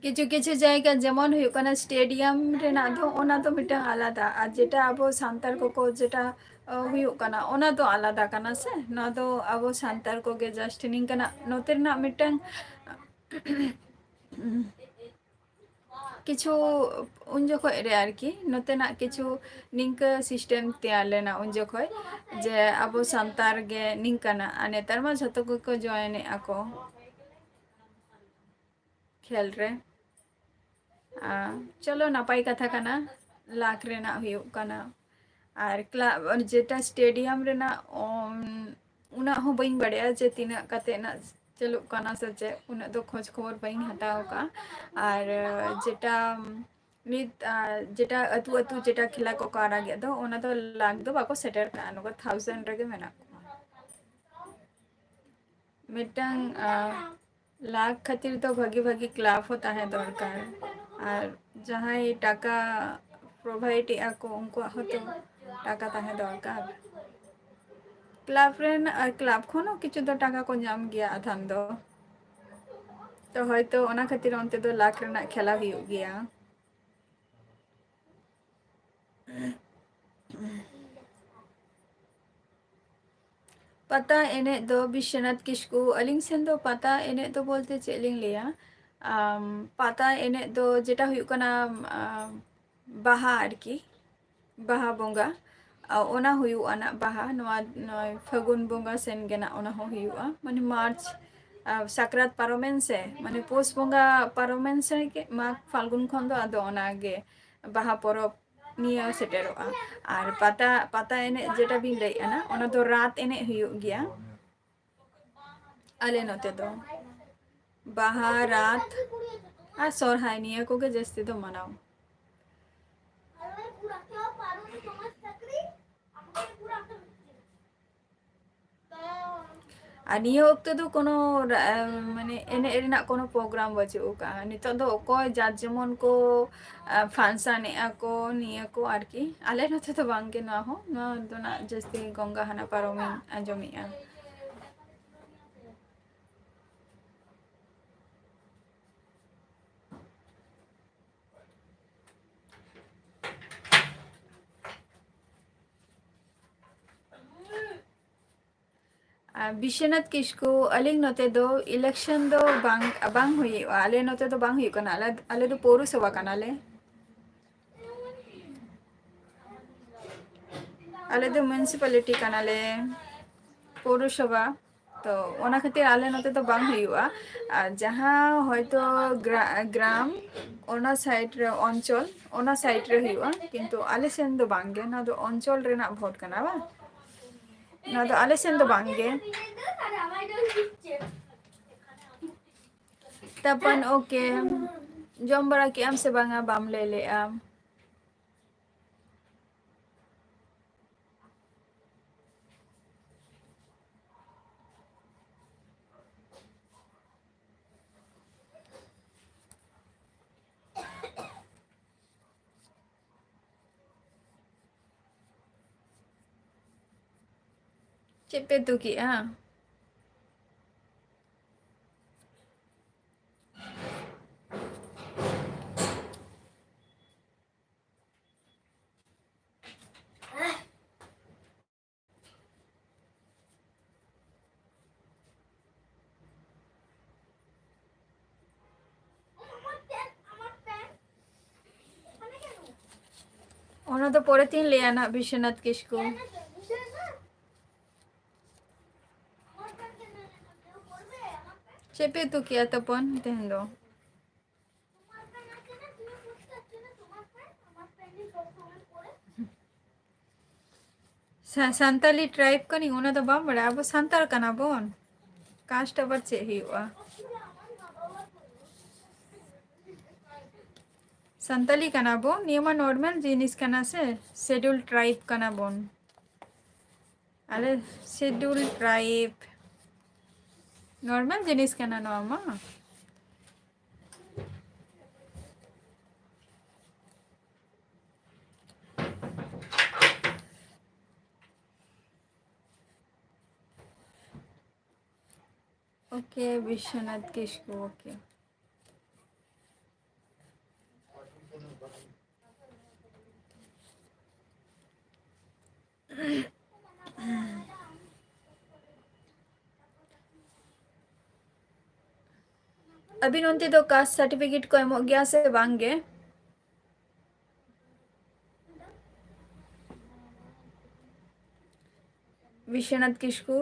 ᱠᱤᱪᱷᱩ ᱠᱤᱪᱷᱩ ᱡᱟᱭᱜᱟ ᱡᱮᱢᱚᱱ ᱦᱩᱭᱩᱜ ᱠᱟᱱᱟ, ᱥᱴᱮᱰᱤᱭᱟᱢ ᱨᱮᱱᱟᱜ ᱫᱚ ᱚᱱᱟ ᱫᱚ ᱢᱤᱫᱴᱟᱝ ᱟᱞᱟᱫᱟ, ᱟᱨ ᱡᱮᱴᱟ ᱟᱵᱚ ᱥᱟᱱᱛᱟᱲ ᱠᱚᱠᱚ ᱡᱮᱴᱟ, ᱚ, ᱦᱩᱭᱩᱜ ᱠᱟᱱᱟ, ᱚᱱᱟ ᱫᱚ ᱟᱞᱟᱫᱟ ᱠᱟᱱᱟ ᱥᱮ᱾ ᱱᱚᱣᱟ ᱫᱚ ᱟᱵᱚ ᱥᱟᱱᱛᱟᱲ ᱠᱚᱜᱮ just ᱱᱤᱝᱠᱟᱹᱱᱟᱜ ᱱᱚᱛᱮ ᱨᱮᱱᱟᱜ ᱢᱤᱫᱴᱟᱝ ᱠᱤᱪᱷᱩ ᱩᱱ ᱡᱚᱠᱷᱚᱡ ᱨᱮ ᱟᱨᱠᱤ ᱱᱚᱛᱮᱱᱟᱜ ᱠᱤᱪᱷᱩ ᱱᱤᱝᱠᱟᱹ system ᱛᱮᱭᱟᱨ ᱞᱮᱱᱟ ᱩᱱ ᱡᱚᱠᱷᱚᱡ, ᱡᱮ ᱟᱵᱚ ᱥᱟᱱᱛᱟᱲ ᱜᱮ ᱱᱤᱝᱠᱟᱱᱟᱜ, ᱟᱨ ᱱᱮᱛᱟᱨ ᱢᱟ ᱡᱷᱚᱛᱚ ᱜᱮᱠᱚ join ᱮᱫᱼᱟ ᱠᱚ ᱠᱷᱮᱞ ᱨᱮ᱾ ᱟᱨ ᱪᱚᱞᱚ, ᱱᱟᱯᱟᱭ ᱠᱟᱛᱷᱟ ᱠᱟᱱᱟ, ᱞᱟᱠᱷ ᱨᱮᱱᱟᱜ ᱦᱩᱭᱩᱜ ᱠᱟᱱᱟ᱾ ᱟᱨ ᱠᱞᱟᱵᱽ ᱡᱮᱴᱟ ᱥᱴᱮᱰᱤᱭᱟᱢ ᱨᱮᱱᱟᱜ, ᱚᱢ, ᱩᱱᱟᱹᱜ ᱦᱚᱸ ᱵᱟᱹᱧ ᱵᱟᱲᱟᱭᱟ ᱡᱮ ᱛᱤᱱᱟᱹᱜ ᱠᱟᱛᱮ ᱱᱟᱜ ᱪᱟᱹᱞᱩᱜ ᱠᱟᱱᱟ ᱥᱮ ᱪᱮᱫ, ᱩᱱᱟᱹᱜ ᱫᱚ ᱠᱷᱚᱡᱽ ᱠᱷᱚᱵᱚᱨ ᱵᱟᱹᱧ ᱦᱟᱛᱟᱣ ᱟᱠᱟᱫᱼᱟ᱾ ᱟᱨ ᱡᱮᱴᱟ ᱱᱤᱛ, ᱟᱨ ᱡᱮᱴᱟ ᱟᱹᱛᱩ ᱟᱹᱛᱩ ᱡᱮᱴᱟ ᱠᱷᱮᱞᱟ ᱠᱚᱠᱚ ᱟᱲᱟᱜᱮᱫ ᱫᱚ, ᱚᱱᱟ ᱫᱚ ᱞᱟᱠᱷ ᱫᱚ ᱵᱟᱠᱚ ᱥᱮᱴᱮᱨ ᱠᱟᱜᱼᱟ, ᱱᱚᱝᱠᱟ ᱛᱷᱟᱣᱡᱮᱱᱰ ᱨᱮᱜᱮ ᱢᱮᱱᱟᱜ ᱠᱚᱣᱟ᱾ ᱢᱤᱫᱴᱟᱝ, ᱟᱨ ᱞᱟᱠᱷ ᱠᱷᱟᱹᱛᱤᱨ ᱫᱚ ᱵᱷᱟᱹᱜᱤ ᱵᱷᱟᱹᱜᱤ ᱠᱞᱟᱵᱽ ᱦᱚᱸ ᱛᱟᱦᱮᱸ ᱫᱚᱨᱠᱟᱨ, ᱟᱨ ᱡᱟᱦᱟᱸᱭ ᱴᱟᱠᱟ provide ᱮᱫᱼᱟ ᱠᱚ, ᱩᱱᱠᱩᱣᱟᱜ ᱦᱚᱸᱛᱚ ᱴᱟᱠᱟ ᱛᱟᱦᱮᱸ ᱫᱚᱨᱠᱟᱨ᱾ ᱠᱞᱟᱵᱽ ᱨᱮᱱ, ᱟᱨ ᱠᱞᱟᱵᱽ ᱠᱷᱚᱱ ᱦᱚᱸ ᱠᱤᱪᱷᱩ ᱫᱚ ᱴᱟᱠᱟ ᱠᱚ ᱧᱟᱢ ᱜᱮᱭᱟ ᱟᱫᱷᱟᱱ ᱫᱚ, ᱛᱚ ᱦᱚᱭᱛᱚ ᱚᱱᱟ ᱠᱷᱟᱹᱛᱤᱨ ᱚᱱᱛᱮ ᱫᱚ ᱞᱟᱠᱷ ᱨᱮᱱᱟᱜ ᱠᱷᱮᱞᱟ ᱦᱩᱭᱩᱜ ᱜᱮᱭᱟ᱾ ᱯᱟᱛᱟ ᱮᱱᱮᱡ ᱫᱚ ᱵᱤᱥᱥᱚᱱᱟᱛᱷ ᱠᱤᱥᱠᱩ, ᱟᱹᱞᱤᱧ ᱥᱮᱱ ᱫᱚ ᱯᱟᱛᱟ ᱮᱱᱮᱡ ᱫᱚ ᱵᱚᱞᱛᱮ ᱪᱮᱫ ᱞᱤᱧ ᱞᱟᱹᱭᱟ, ᱟᱢ, ᱯᱟᱛᱟ ᱮᱱᱮᱡ ᱫᱚ ᱡᱮᱴᱟ ᱦᱩᱭᱩᱜ ᱠᱟᱱᱟ, ᱟᱢ, ᱵᱟᱦᱟ ᱟᱨᱠᱤ, ᱵᱟᱦᱟ ᱵᱚᱸᱜᱟ, ᱟ, ᱚᱱᱟ ᱦᱩᱭᱩᱜᱼᱟ ᱱᱟᱜ ᱵᱟᱦᱟ, ᱱᱚᱣᱟ ᱱᱚᱜᱼᱚᱭ ᱯᱷᱟᱹᱜᱩᱱ ᱵᱚᱸᱜᱟ ᱥᱮᱱ ᱜᱮ ᱱᱟᱜ ᱚᱱᱟ ᱦᱚᱸ ᱦᱩᱭᱩᱜᱼᱟ, ᱢᱟᱱᱮ ᱢᱟᱨᱪ, ᱟ, ᱥᱟᱠᱨᱟᱛ ᱯᱟᱨᱚᱢᱮᱱ ᱥᱮ, ᱢᱟᱱᱮ ᱯᱳᱥ ᱵᱚᱸᱜᱟ ᱯᱟᱨᱚᱢᱮᱱ ᱥᱮ ᱜᱮ, ᱢᱟᱜᱽ ᱯᱷᱟᱞᱜᱩᱱ ᱠᱷᱚᱱ ᱫᱚ ᱟᱫᱚ ᱚᱱᱟ ᱜᱮ ᱵᱟᱦᱟ ᱯᱚᱨᱚᱵᱽ ᱱᱤᱭᱟᱹ ᱥᱮᱴᱮᱨᱚᱜᱼᱟ᱾ ᱟᱨ ᱯᱟᱛᱟ, ᱯᱟᱛᱟ ᱮᱱᱮᱡ ᱡᱮᱴᱟ ᱵᱤᱱ ᱞᱟᱹᱭᱮᱫ ᱠᱟᱱᱟ, ᱚᱱᱟ ᱫᱚ ᱨᱟᱛ ᱮᱱᱮᱡ ᱦᱩᱭᱩᱜ ᱜᱮᱭᱟ ᱟᱞᱮ ᱱᱚᱛᱮ ᱫᱚ᱾ ᱵᱟᱦᱟ, ᱨᱟᱛ ᱟᱨ ᱥᱚᱨᱦᱟᱭ, ᱱᱤᱭᱟᱹ ᱠᱚᱜᱮ ᱡᱟᱹᱥᱛᱤ ᱫᱚ ᱢᱟᱱᱟᱣ᱾ ᱟᱨ ᱱᱤᱭᱟᱹ ᱚᱠᱛᱚ ᱫᱚ ᱠᱳᱱᱳ ᱨᱟ-, ᱢᱟᱱᱮ ᱮᱱᱮᱡ ᱨᱮᱱᱟᱜ ᱠᱳᱱᱳ program ᱵᱟᱹᱪᱩᱜ ᱟᱠᱟᱫᱼᱟ᱾ ᱱᱤᱛᱚᱜ ᱫᱚ ᱚᱠᱚᱭ ᱡᱟᱨ ᱡᱮᱢᱚᱱ ᱠᱚ, ᱟ, function ᱮᱫᱼᱟ ᱠᱚ, ᱱᱤᱭᱟᱹ ᱠᱚ ᱟᱨᱠᱤ᱾ ᱟᱞᱮ ᱱᱚᱛᱮ ᱫᱚ ᱵᱟᱝ ᱜᱮ ᱱᱚᱣᱟ ᱦᱚᱸ, ᱱᱚᱣᱟ ᱫᱚ ᱱᱟᱜ ᱡᱟᱹᱥᱛᱤ ᱜᱚᱝᱜᱟ ᱦᱟᱱᱟ ᱯᱟᱨᱚᱢᱤᱧ ᱟᱸᱡᱚᱢᱮᱫᱼᱟ᱾ ᱟᱨ ᱵᱤᱥᱥᱚᱱᱟᱛᱷ ᱠᱤᱥᱠᱩ, ᱟᱹᱞᱤᱧ ᱱᱚᱛᱮ ᱫᱚ election ᱫᱚ ᱵᱟᱝ, ᱵᱟᱝ ᱦᱩᱭᱩᱜᱼᱟ, ᱟᱞᱮ ᱱᱚᱛᱮ ᱫᱚ ᱵᱟᱝ ᱦᱩᱭᱩᱜ ᱠᱟᱱᱟ, ᱟᱞᱮ, ᱟᱞᱮ ᱫᱚ ᱯᱳᱣᱨᱚᱥᱚᱵᱷᱟ ᱠᱟᱱᱟᱞᱮ᱾ ᱟᱞᱮ ᱫᱚ municipality ᱠᱟᱱᱟᱞᱮ, ᱯᱳᱣᱨᱚᱥᱚᱵᱷᱟ᱾ ᱛᱚ ᱚᱱᱟ ᱠᱷᱟᱹᱛᱤᱨ ᱟᱞᱮ ᱱᱚᱛᱮ ᱫᱚ ᱵᱟᱝ ᱦᱩᱭᱩᱜᱼᱟ᱾ ᱟᱨ ᱡᱟᱦᱟᱸ ᱦᱚᱭᱛᱳ ᱜᱨᱟ-, ᱜᱨᱟᱢ, ᱚᱱᱟ side ᱨᱮ, ᱚᱧᱪᱚᱞ, ᱚᱱᱟ side ᱨᱮ ᱦᱩᱭᱩᱜᱼᱟ, ᱠᱤᱱᱛᱩ ᱟᱞᱮ ᱥᱮᱱ ᱫᱚ ᱵᱟᱝ ᱜᱮ᱾ ᱱᱚᱣᱟ ᱫᱚ ᱚᱧᱪᱚᱞ ᱨᱮᱱᱟᱜ vote ᱠᱟᱱᱟ, ᱵᱟᱝ? ᱱᱚᱣᱟ ᱫᱚ ᱟᱞᱮ ᱥᱮᱱ ᱫᱚ ᱵᱟᱝ ᱜᱮ᱾ ᱛᱟᱯᱚᱱ, okay, ᱡᱚᱢ ᱵᱟᱲᱟ ᱠᱮᱜ ᱟᱢ ᱥᱮ ᱵᱟᱝᱟ? ᱵᱟᱢ ᱞᱟᱹᱭ ᱞᱮᱜᱼᱟ᱾ ᱪᱮᱫ ᱯᱮ ᱩᱛᱩ ᱠᱮᱜᱼᱟ? ᱚᱱᱟ ᱫᱚ ᱯᱚᱨᱮ ᱛᱤᱧ ᱞᱟᱹᱭᱟ ᱱᱟᱜ, ᱵᱤᱥᱥᱚᱱᱟᱛᱷ ᱠᱤᱥᱠᱩ᱾ ᱪᱮᱫ ᱯᱮ ᱩᱛᱩ ᱠᱮᱜᱼᱟ ᱛᱚᱯᱚᱱ ᱛᱮᱦᱮᱧ ᱫᱚ? ᱥᱟ-, ᱥᱟᱱᱛᱟᱞᱤ tribe ᱠᱟᱹᱱᱟᱹᱧ, ᱚᱱᱟ ᱫᱚ ᱵᱟᱢ ᱵᱟᱲᱟᱭᱟ? ᱟᱵᱚ ᱥᱟᱱᱛᱟᱲ ᱠᱟᱱᱟ ᱵᱚᱱ, caste ᱟᱵᱟᱨ ᱪᱮᱫ ᱦᱩᱭᱩᱜᱼᱟ? ᱥᱟᱱᱛᱟᱞᱤ ᱠᱟᱱᱟ ᱵᱚᱱ, ᱱᱤᱭᱟᱹ ᱢᱟ normal ᱡᱤᱱᱤᱥ ᱠᱟᱱᱟ ᱥᱮ, schedule tribe ᱠᱟᱱᱟ ᱵᱚᱱ᱾ ᱟᱞᱮ schedule tribe᱾ ᱱᱚᱨᱢᱟᱞ ᱡᱤᱱᱤᱥ ᱠᱟᱱᱟ ᱱᱚᱣᱟ ᱢᱟ᱾ ᱳᱠᱮ, ᱵᱤᱥᱥᱚᱱᱟᱛᱷ ᱠᱤᱥᱠᱩ, ᱳᱠᱮ᱾ ᱟᱹᱵᱤᱱ ᱚᱱᱛᱮ ᱫᱚ ᱠᱟᱥᱴ ᱥᱟᱨᱴᱤᱯᱷᱤᱠᱮᱴ ᱠᱚ ᱮᱢᱚᱜ ᱜᱮᱭᱟ ᱥᱮ ᱵᱟᱝ ᱜᱮ? ᱵᱤᱥᱥᱚᱱᱟᱛᱷ ᱠᱤᱥᱠᱩ᱾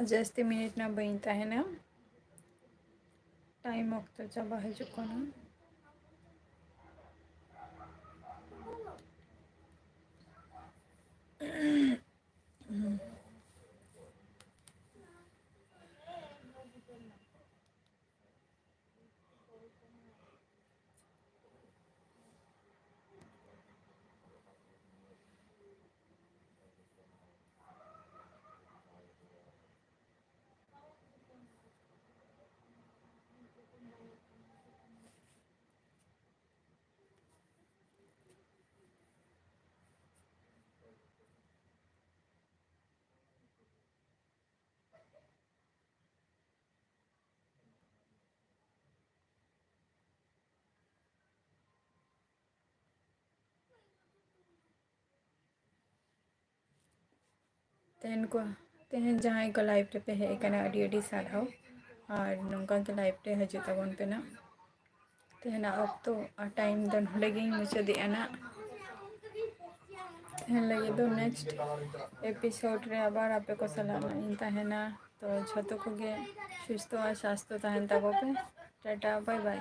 ᱡᱟᱹᱥᱛᱤ ᱢᱤᱱᱤᱴ ᱱᱟ ᱵᱟᱹᱧ ᱛᱟᱦᱮᱱᱟ, ᱴᱟᱭᱤᱢ ᱚᱠᱛᱚ ᱪᱟᱵᱟ ᱦᱤᱡᱩᱜ ᱠᱟᱱᱟ᱾ ᱛᱮᱦᱮᱧ ᱠᱚ, ᱛᱮᱦᱮᱧ ᱡᱟᱦᱟᱸᱭ ᱠᱚ ᱞᱟᱭᱤᱵᱷ ᱨᱮᱯᱮ ᱦᱮᱡ ᱟᱠᱟᱱᱟ, ᱟᱹᱰᱤ ᱟᱹᱰᱤ ᱥᱟᱨᱦᱟᱣ᱾ ᱟᱨ ᱱᱚᱝᱠᱟ ᱜᱮ ᱞᱟᱭᱤᱵᱷ ᱨᱮ ᱦᱤᱡᱩᱜ ᱛᱟᱵᱚᱱ ᱯᱮ ᱱᱟᱜ᱾ ᱛᱮᱦᱮᱧᱟᱜ ᱚᱠᱛᱚ ᱟᱨ ᱴᱟᱭᱤᱢ ᱫᱚ ᱱᱚᱰᱮ ᱜᱤᱧ ᱢᱩᱪᱟᱹᱫᱮᱜᱼᱟ ᱱᱟᱜ᱾ ᱛᱮᱦᱮᱧ ᱞᱟᱹᱜᱤᱫ ᱫᱚ ᱱᱮᱠᱥᱴ ᱮᱯᱤᱥᱳᱰ ᱨᱮ ᱟᱵᱟᱨ ᱟᱯᱮ ᱠᱚ ᱥᱟᱞᱟᱜ ᱱᱟᱜ ᱤᱧ ᱛᱟᱦᱮᱱᱟ᱾ ᱛᱚ ᱡᱷᱚᱛᱚ ᱠᱚᱜᱮ ᱥᱩᱥᱛᱷᱚ ᱟᱨ ᱥᱟᱥᱛᱷᱚ ᱛᱟᱦᱮᱱ ᱛᱟᱵᱚ ᱯᱮ᱾ ᱴᱟᱴᱟ, ᱵᱟᱭ ᱵᱟᱭ᱾